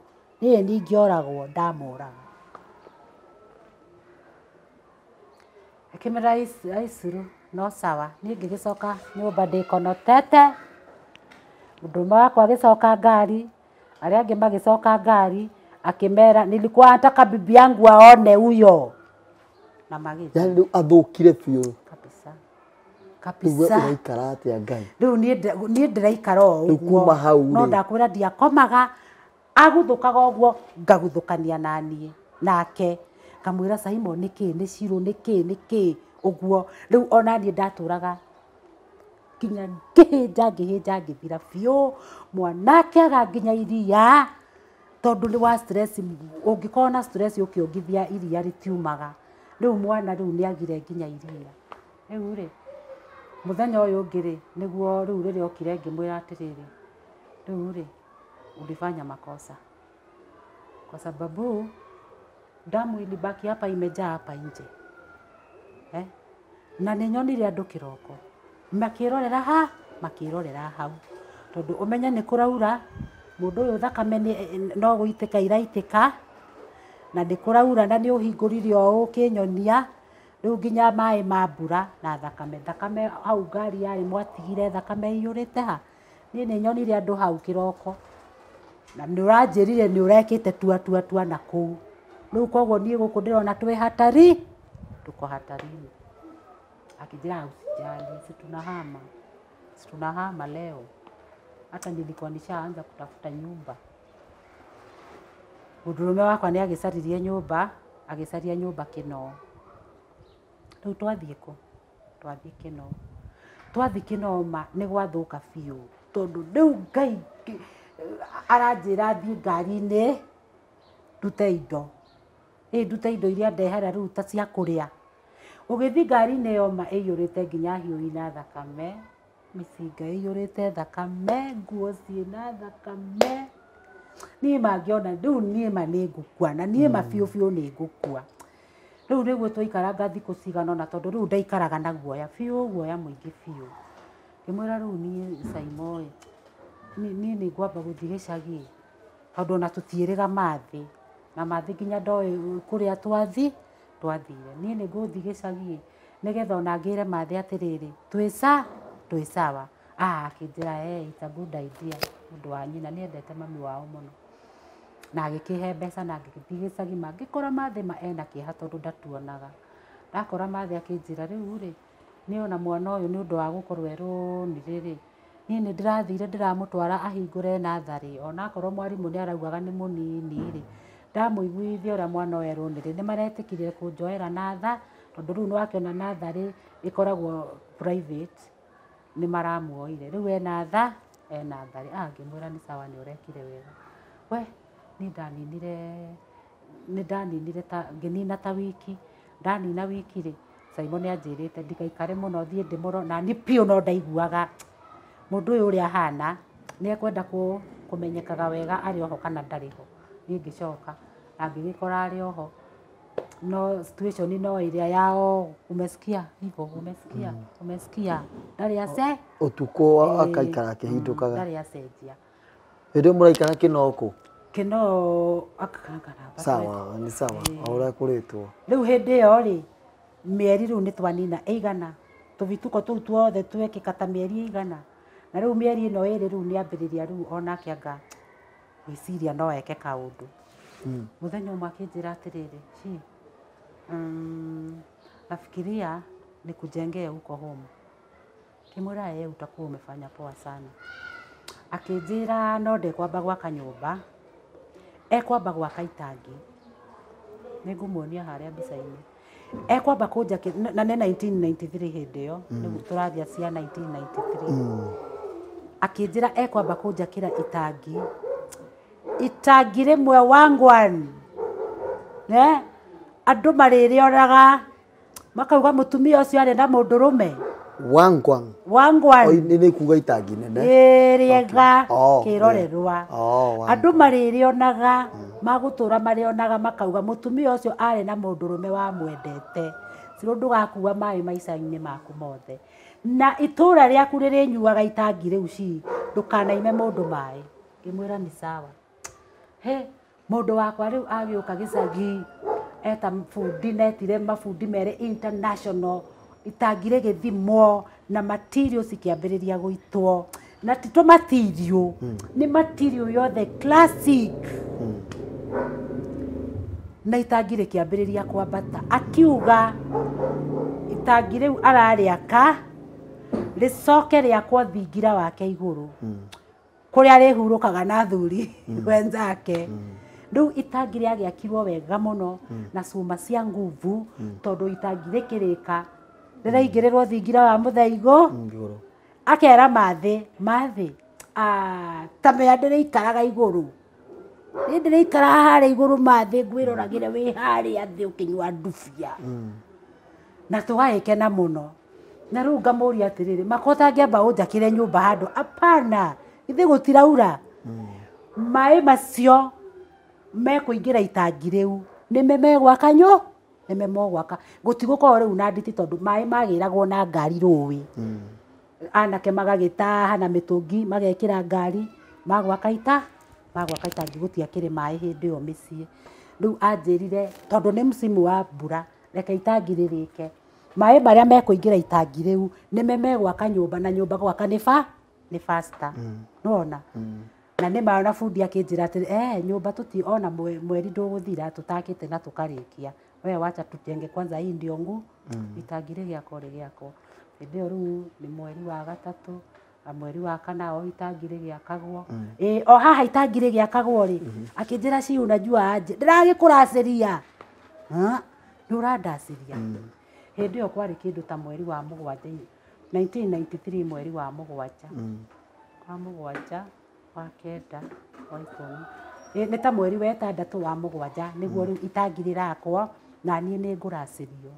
Niĩ ningĩoragwo ndamũraga. Akĩmera aicuru no sawa. Niĩ ngĩgĩcoka nyũmba ndĩkonotete. Mũndũ ũmwe wakwa agĩcoka ngari, arĩa angĩ magĩcoka ngari, akĩmera nilikuwa nataka bibi yangu aone huyo. Na magĩthiĩ. Yani rĩu athũkire biũ. Kabisa. Rĩu we Kabisa. ũraikara atĩa Ngai? Rĩu niĩ ndĩraikara o Rĩu ũguo. kuma hau No rĩ. ndakwĩra ndiakomaga, aguthũkaga ũguo ngaguthũkania naniĩ nake. Ngamwĩra Simon nĩkĩ, nĩ cirũ, nĩkĩ, nĩkĩ ũguo. Rĩu ona niĩ ndatũraga nginya ngĩhĩnja, ngĩhĩnja, ngĩthira biũ. Mwanake aga nginya iria, tondũ nĩ wa stress, ũngĩkorwo na stress ũkĩongithia iria rĩtiumaga. Rĩu mwana rĩu nĩagire nginya iria. Rĩu rĩ, mũthenya ũyũ ũngĩ rĩ, nĩguo rĩu rĩrĩa okire ngĩmwĩra atĩrĩrĩ, rĩu rĩ, ulifanya makosa. Kwa sababu damu ilibaki hapa imejaa hapa nje. Na nĩ nyonire andũ kĩroko makĩrorera ha, makĩrorera hau. Tondũ ũmenye nĩ kũraura, mũndũ ũyũ thakame no gũitĩka iraitĩka, na nĩ kũraura na nĩ ũhingũrire o ũũ ũkĩnyonia, rĩu nginya maĩ ma mbura na thakame. Thakame hau ngari yarĩ mwatigire thakame ĩiyũrĩte ha. Niĩ nĩ nyonire andũ hau kĩroko. Na nĩ ũranjĩrire nĩ ũrekĩte tua tua tua na kũu. Rĩu koguo niĩ gũkũ ndĩrona twĩ hatari, tuko hatarini. Akĩnjĩra usijali, si tunahama. Si tunahama leo. Hata nilikuwa nishaanza kutafuta nyumba. Mũndũrũme wakwa nĩ agĩcaririe nyũmba, agĩcaria nyũmba Kĩnoo. Rĩu twathiĩ kũ? Twathiĩ Kĩnoo. Twathiĩ Kĩnoo ma nĩ gwathũka biũ tondũ rĩu Ngai aranjĩra thiĩ ngari-inĩ ndute indo. Ĩ ndute indo iria ndehera rĩu ta cia kũrĩa. Ũgĩthiĩ ngari-inĩ ĩyo ma ĩiyũrĩte nginya hiũ ina thakame, mĩcinga ĩiyũrĩte thakame, nguo ciĩna thakame. Niĩ mangĩona rĩu niĩ ma nĩ ngũkua na niĩ ma biũ biũ nĩ ngũkua. Rĩu nĩguo twaikaranga thikũ cigana ũna tondũ rĩu ndaikaraga na guoya biũ, guoya mũingĩ biũ. Ngĩmwĩra rĩu niĩ Saimo ĩ, niĩ nĩ ngwamba gũthiĩ gĩcagi tondũ ona tũtiĩrĩga mathĩ na mathĩ nginya ndoĩ kũrĩa twathire. Niĩ nĩ ngũthiĩ gĩcagi nĩgetha ona ngĩre mathĩ atĩrĩrĩ twĩ sawa. Akĩnjĩra it's a good idea. Mũndũ wa nyina nĩendete mami wao mũno. Na agĩkĩhe mbeca na ngĩthiĩ gĩcagi ma ngĩkora mathĩ ma ena kĩeha tondũ ndatuonaga. Ndakora mathĩ akĩnjĩra rĩu rĩ niĩ ona mwana ũyũ nĩ ũndũ wa gũkorwo erũnire rĩ niĩ nĩ ndĩrathire ndĩramũtwara ahingũre natharĩ onakorwo mwarimũ nĩ araugaga nĩ mũnini rĩ ndamũiguithia ũrĩa mwana ũyũ erũnire nĩ maretĩkire kũnjoera natha tondũ rĩu nĩ wakĩona natharĩ ĩkoragwo private nĩ maramuoire rĩu ena tha ena tharĩ. Ngĩmwĩra nĩ sawa nĩ ũrekire wega. We niĩ ndaninire ta ngĩnina ta wiki ndanina wiki rĩ Simon nĩ anjĩrĩte ndigaikare mũno thiĩ ndĩmũro na niĩ biũ no ndaiguaga mũndũ ũyũ ũrĩa ahana nĩ ekwenda kũmenyekaga wega arĩ oho kana ndarĩ ho. Niĩ ngĩcoka na ngĩgĩkora arĩ oho no situation no ĩrĩa yao umesikia hivyo umesikia umesikia ndarĩ ace ũtukũ akaikara akĩhindũkaga ndarĩ acenjia. Hĩndĩ ĩyo mũraikara Kĩnoo kũ? Kĩnoo akakana sawa ni sawa o ũrĩa kũrĩtwo. Rĩu hĩndĩ ĩyo rĩ mĩeri rĩu nĩ twanina ĩigana tũbituko tũu tuothe twekĩka ta mĩeri ĩigana na rĩu mĩeri ĩno ĩrĩ rĩu nĩambĩrĩria rĩu onake anga gwĩciria no eke kaũndũ. Mũthenya ũmwe akĩnjĩra atĩrĩrĩ ci nafikiria nikujengee huko home. Ngĩmwĩra yeye utakuwa umefanya poa sana. Akĩnjĩra no ndekwamba gwaka nyũmba ekwamba gwaka itangi nĩngũmuonia harĩa mbica-inĩ ekwamba kũnja na nĩ 1993 hĩndĩ ĩyo rĩu tũrathia cia 1993. Akĩnjĩra ekwamba kũnjakĩra itangi itangi rĩmwe wangwan ne andũ marĩrĩonaga makauga mũtumia ũcio arĩ na mũndũrũme wangwan wangwan nĩ kuga itangi nene rĩega kĩrorerwa andũ marĩrĩonaga magũtũra marĩonaga makauga mũtumia ũcio arĩ na mũndũrũme wamwendete Cirũ ndũgakua maĩ maica-inĩ maku mothe na itũra rĩaku rĩrĩnyuaga itangi rĩu ci ndũkanaime mũndũ maĩ. Ngĩmwĩra nĩ sawa. He mũndũ wakwa rĩu agĩũka gĩcagi eta bundi netire mabundi mere international itangi rĩgĩthimwo na materials ikĩambĩrĩria gũitwo na ti tũ material nĩ material yothe classic na itangi rĩkĩambĩrĩria kwambata akiuga itangi rĩu ararĩaka rĩcoke rĩakwo thingira wake igũrũ kũrĩa rĩhurũkaga na athuri wenzake. Rĩu itangi rĩagĩakirwo wega mũno na cuma cia nguvu tondũ itangi rĩkĩrĩka rĩraingĩrĩrwo thingira wa mũthaigo akera mathĩ mathĩ ta mea ndĩrĩikaraga igũrũ niĩ ndĩrĩikaraga harĩa igũrũ mathĩ ngwĩroragĩre wĩ harĩa thĩ ũkĩnyua ndubia na tũgagĩkena mũno. Na rĩu ngamũria atĩrĩrĩ makwa ũtangĩamba ũnjakĩre nyũmba handũ apana ithe gũtiraura maĩ macio mekũingĩra itangi rĩu nĩme megwaka nyũ nĩme mogwaka gũtigũkorwo rĩu na nditi tondũ maĩ magĩragwo na ngari rũĩ anake magagĩtaha na mĩtũngi magekĩra ngari magwaka ita magwaka itangi gũtiakĩrĩ maĩ hĩndĩ ĩyo mĩciĩ. Rĩu anjĩrire tondũ nĩ msimu wa mbura reke itangi rĩrĩke maĩ marĩa mekũingĩra itangi rĩu nĩme megwaka nyũmba na nyũmba gwaka nĩ faster nĩwona. Na nĩ ma na bundi akĩnjĩra atĩrĩ nyũmba tũti ona mweri ndũgũthira tũtakĩte na tũkarĩkia. We wacha tutenge kwanza hii ndio ngu itangi rĩgĩakwo rĩgĩakwo. Hĩndĩ ĩyo rĩu nĩ mweri wa gatatũ na mweri wa kana o itangi rĩgĩakagwo. O haha itangi rĩgĩakagwo rĩ, akĩnjĩra ci unajua aje ndĩragĩkũracĩria. Nĩ ũrandacĩria. Hĩndĩ ĩyo kwarĩ kĩndũ ta mweri wa mũgwanja 1993 mweri wa mũgwanja. Wa mũgwanja, wa kenda, wa ikũmi. Nĩ ta mweri wa ĩtandatũ wa mũgwanja nĩguo rĩu itangi rĩrakwo na niĩ nĩ ngũracĩrio.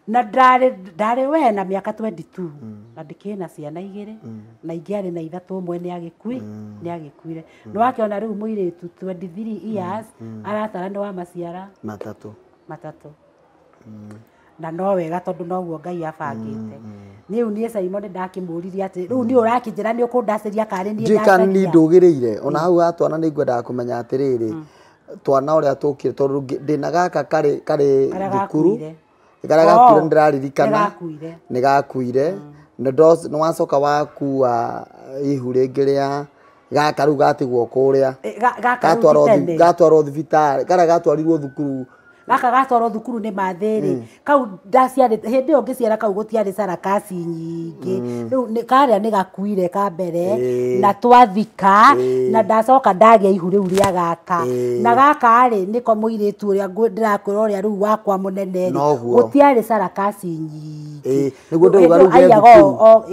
Na ndarĩ we na mĩaka 22 na ndĩkĩrĩ na ciana igĩrĩ na ingĩarĩ na ithatũ ũmwe nĩ agĩkuire. Nĩ wakĩona rĩu mũirĩtu 23 years aratara nĩ wa maciara matatũ. Na no wega tondũ noguo Ngai abangĩte. Rĩu niĩ Simon ndakĩmũririe atĩ rĩu niĩ ũrakĩnjĩra nĩ ũkũndacĩria karĩ niĩ ndacĩria. Ndiũĩ ndũgĩrĩire ona hau ha twana nĩ ngwendaga kũmenya atĩrĩrĩ twana ũrĩa tũkire tondũ ndĩna gaka karĩ thukuru karĩa gakuire ndĩraririkana nĩ gakuire nĩ wacoka wakua ihu rĩngĩ rĩa gaka rĩu gatigwo kũrĩa gatwarwo thibitarĩ karĩa gatwarirwo thukuru gaka gatwarwo thukuru nĩ mathĩrĩ kau ndaciarĩte hĩndĩ ĩyo ngĩciara kau gũtiarĩ sarakasi nyingĩ rĩu karĩa nĩ gakuire ka mbere na twathika na ndacoka ndagĩa ihu rĩu rĩa gaka na gaka rĩ nĩko mũirĩtu ũrĩa ndĩrakwĩra ũrĩa rĩu wakwa mũnene rĩ gũtiarĩ sarakasi nyingĩ nĩguo ndauga rĩu gĩa thukuru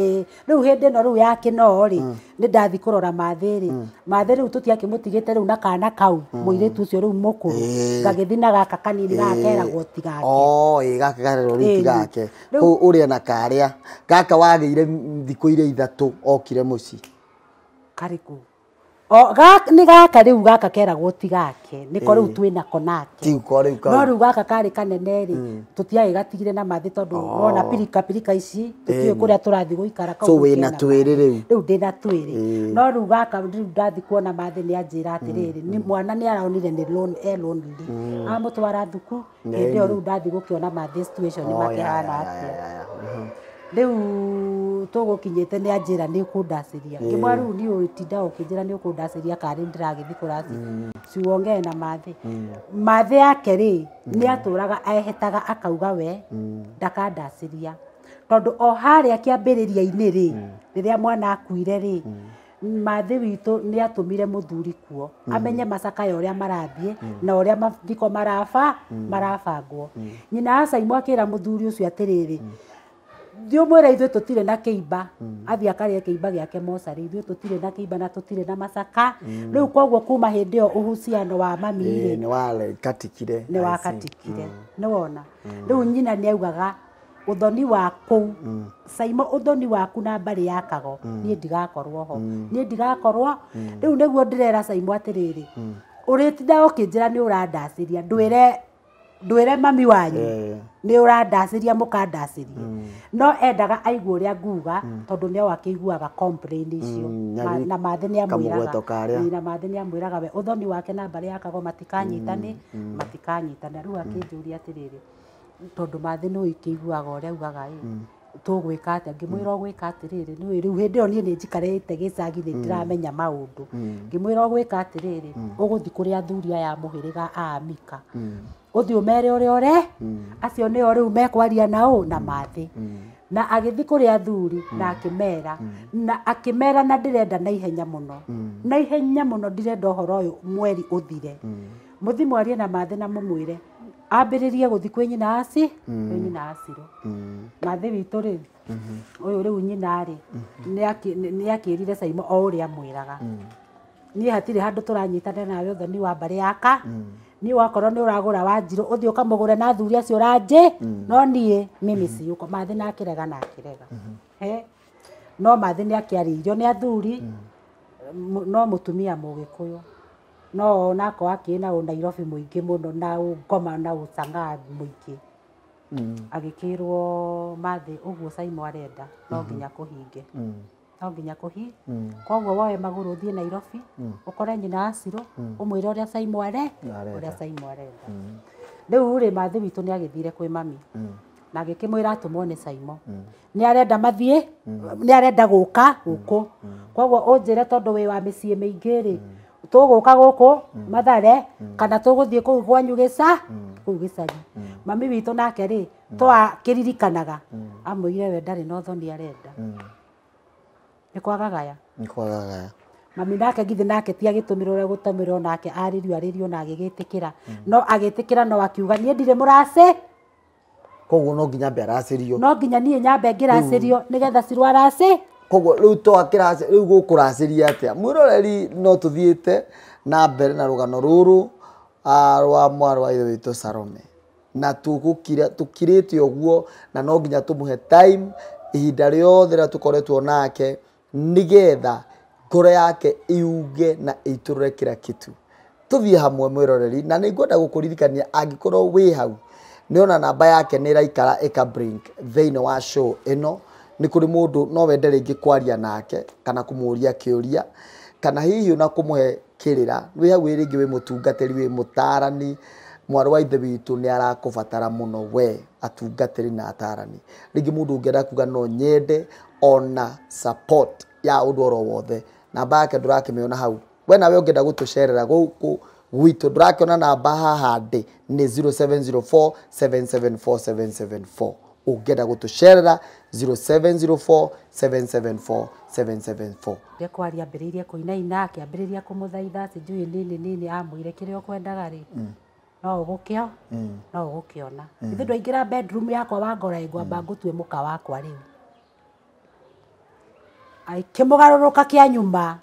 rĩu hĩndĩ ĩno rĩu ya kĩno rĩ nĩ ndathi kũrora mathĩrĩ mathĩ rĩu tũtiakĩmũtigĩte rĩu na kana kau mũirĩtu ũcio rĩu mũkũrũ ngagĩthi na gaka kanini gakeragwo ti gake gaka karerwo rĩu ti gake kũu ũrĩa na karĩa gaka wagĩire thikũ iria ithatũ okire mũciĩ karĩkũ nĩ gaka rĩu gaka keragwo ti gake nĩko rĩu twĩnako nake no rĩu gaka karĩ kanene rĩ tũtiagĩgatigire na mathĩ tondũ wona pirika pirika ici tũtiũĩ kũrĩa tũrathiĩ gũikara kau so wĩna twĩrĩ rĩu rĩu ndĩna twĩrĩ no rĩu gaka rĩu ndathi kuona mathĩ nĩ anjĩra atĩrĩrĩ nĩ mwana nĩ araonire nĩ lonely amũtwara thuku hĩndĩ ĩyo rĩu ndathi gũkĩona mathĩ situation makĩhana atĩa rĩu tũgũkinyĩte nĩ anjĩra nĩ ũkũndacĩria ngĩmwĩra rĩu niĩ ũtinda ũkĩnjĩra nĩ ũkũndacĩria karĩ ndĩragĩthiĩ kũraci ciwongee na mathĩ mathĩ yake rĩ nĩ atũraga ehetaga akauga we ndakandacĩria tondũ o harĩa kĩambĩrĩria-inĩ rĩ rĩrĩa mwana akuire rĩ mathĩ witũ nĩ atũmire mũthuri kuo amenye macakaya ũrĩa marathiĩ na ũrĩa mathiko marabangwo nyina wa Simon akĩra mũthuri ũcio atĩrĩrĩ thiĩ ũmwĩre ithuĩ tũtirĩ na kĩimba athiĩ akarĩe kĩimba gĩake mocarĩ ithuĩ tũtirĩ na kĩimba na tũtirĩ na macaka rĩu koguo kuma hĩndĩ ĩyo uhusiano wa mami rĩ nĩ wakatikire nĩ wona rĩu nyina nĩ augaga ũthoni wa kũu Simon ũthoni waku na mbarĩ ya Kago niĩ ndigakorwo ho niĩ ndigakorwo rĩu nĩguo ndĩrera Simon atĩrĩrĩ ũrĩtinda ũkĩnjĩra nĩ ũrandacĩria ndwĩre mami wanyu nĩ ũrandacĩria mũkandacĩria no endaga aigue ũrĩa nguga tondũ nĩo akĩiguaga complain icio na mathĩ nĩ amwĩraga na mathĩ nĩ amwĩraga we ũthoni wake na mbarĩ ya Kago matikanyitane matikanyitane rĩu akĩnjũria atĩrĩrĩ tondũ mathĩ nĩ ũkĩiguaga ũrĩa augaga ĩ tũgwĩka atĩa ngĩmwĩra ũgwĩka atĩrĩrĩ nĩũĩ rĩu hĩndĩ ĩyo niĩ nĩ njikarĩte gĩcagi nĩ ndĩramenya maũndũ ngĩmwĩra ũgwĩka atĩrĩrĩ ũgũthiĩ kũrĩ athuri aya mũhĩrĩga a Amika ũthiĩ ũmere ũrĩa ũre acio nĩo rĩu mekwaria na ũ na mathĩ na agĩthiĩ kũrĩ athuri na akĩmera na akĩmera na ndĩrenda na ihenya mũno na ihenya mũno ndirenda ũhoro ũyũ mweri ũthire mũthiĩ mwarie na mathĩ na mũmwĩre ambĩrĩrie gũthiĩ kwĩ nyina aci kwĩ nyina acirũ mathĩ witũ rĩ ũyũ rĩu nyina rĩ nĩ akĩrire Simon o ũrĩa amwĩraga niĩ hatirĩ handũ tũranyitana nawe ũthoni wa mbarĩ yaka niĩ wakorwo nĩ ũragũra Wanjirũ ũthiĩ ũkamũgũre na athuri acio ũranjĩ no niĩ mimi siyuko mathĩ na akĩrega na akĩrega no mathĩ nĩ akĩarĩirio nĩ athuri no mũtumia mũgĩkũyũ no onako akĩ na Nairobi mũingĩ mũno na ũngoma na ũcang'aa mũingĩ agĩkĩrwo mathĩ ũguo Simon arenda no nginya kũhinge no nginya kũhi koguo woe magũrũ ũthiĩ Nairobi ũkore nyina acirũ ũmwĩre ũrĩa Simon ũrĩa Simon arenda rĩu rĩ mathĩ witũ nĩ agĩthire kwĩ mami na agĩkĩmwĩra atũmwo nĩ Simon nĩ arenda mathiĩ nĩ arenda gũka gũkũ koguo ũnjĩre tondũ wĩ wa mĩciĩ mĩingĩ rĩ Tũgũka gũkũ Mathare kana tũgũthiĩ kũu kwanyu gĩca kũu gĩcagi. Mami witũ nake rĩ twakĩririkanaga amwĩrire we ndarĩ na ũthoni arenda. Nĩ kwagagaya. Nĩ kwagagaya. Mami nake githĩ nake ti agĩtũmĩrwo ũrĩa gũtũmĩrwo nake arĩrio arĩrio na agĩgĩtĩkĩra. No agĩtĩkĩra no akiuga niĩ ndirĩ mũracĩ. Koguo no nginya mbe aracĩrio. No nginya niĩ nyambe ngĩracĩrio nĩgetha Cirũ aracĩ. Koguo rĩu twakĩracĩ rĩu gũkũracĩria atĩa? Mwĩroreri no tũthiĩte na mbere na rũgano rũrũ rwa mwarĩ wa ithe witũ Salome. Na tũgũkira tũkirĩte ũguo na no nginya tũmũhe time ihinda rĩothe rĩrĩa tũkoretwo nake nĩgetha ngoro yake iuge na ĩitũrũre kila kitu. Tũthiĩ hamwe mwĩroreri na nĩngwenda gũkũririkania angĩkorwo wĩ hau nĩona namba yake nĩ ĩraikara ĩka blink thĩinĩ wa show ĩno. Nĩ kũrĩ mũndũ no wende rĩngĩ kwaria nake kana kũmũria kĩũria kana hihi ona kũmũhe kĩrĩra. Wĩ hau wĩ rĩngĩ wĩ mũtungatĩri wĩ mũtaarani mwarĩ wa ithe witũ nĩ arakũbatara mũno we atungatĩri na atarani. Rĩngĩ mũndũ ũngĩenda kuga no nyende ona support ya ũndũ oro wothe namba yake ndũrakĩmĩona hau. We nawe ũngĩenda gũtũcerera gũkũ gwitũ ndũrakĩona namba haha ndĩ nĩ 0704 774 774. Ũngĩenda gũtũcerera 0704 774 774. Rĩa kwaria ambĩrĩirie kũinaina akĩambĩrĩria kũmũthaitha sijui nini nini amwĩre kĩrĩa ũkwendaga rĩ no ũgũkĩo no ũgũkĩona. Ithuĩ ndwaingĩra bedroom yakwa wangora ngwamba ngũtue mũka wakwa rĩu. Akĩmũgarũrũka kĩa nyuma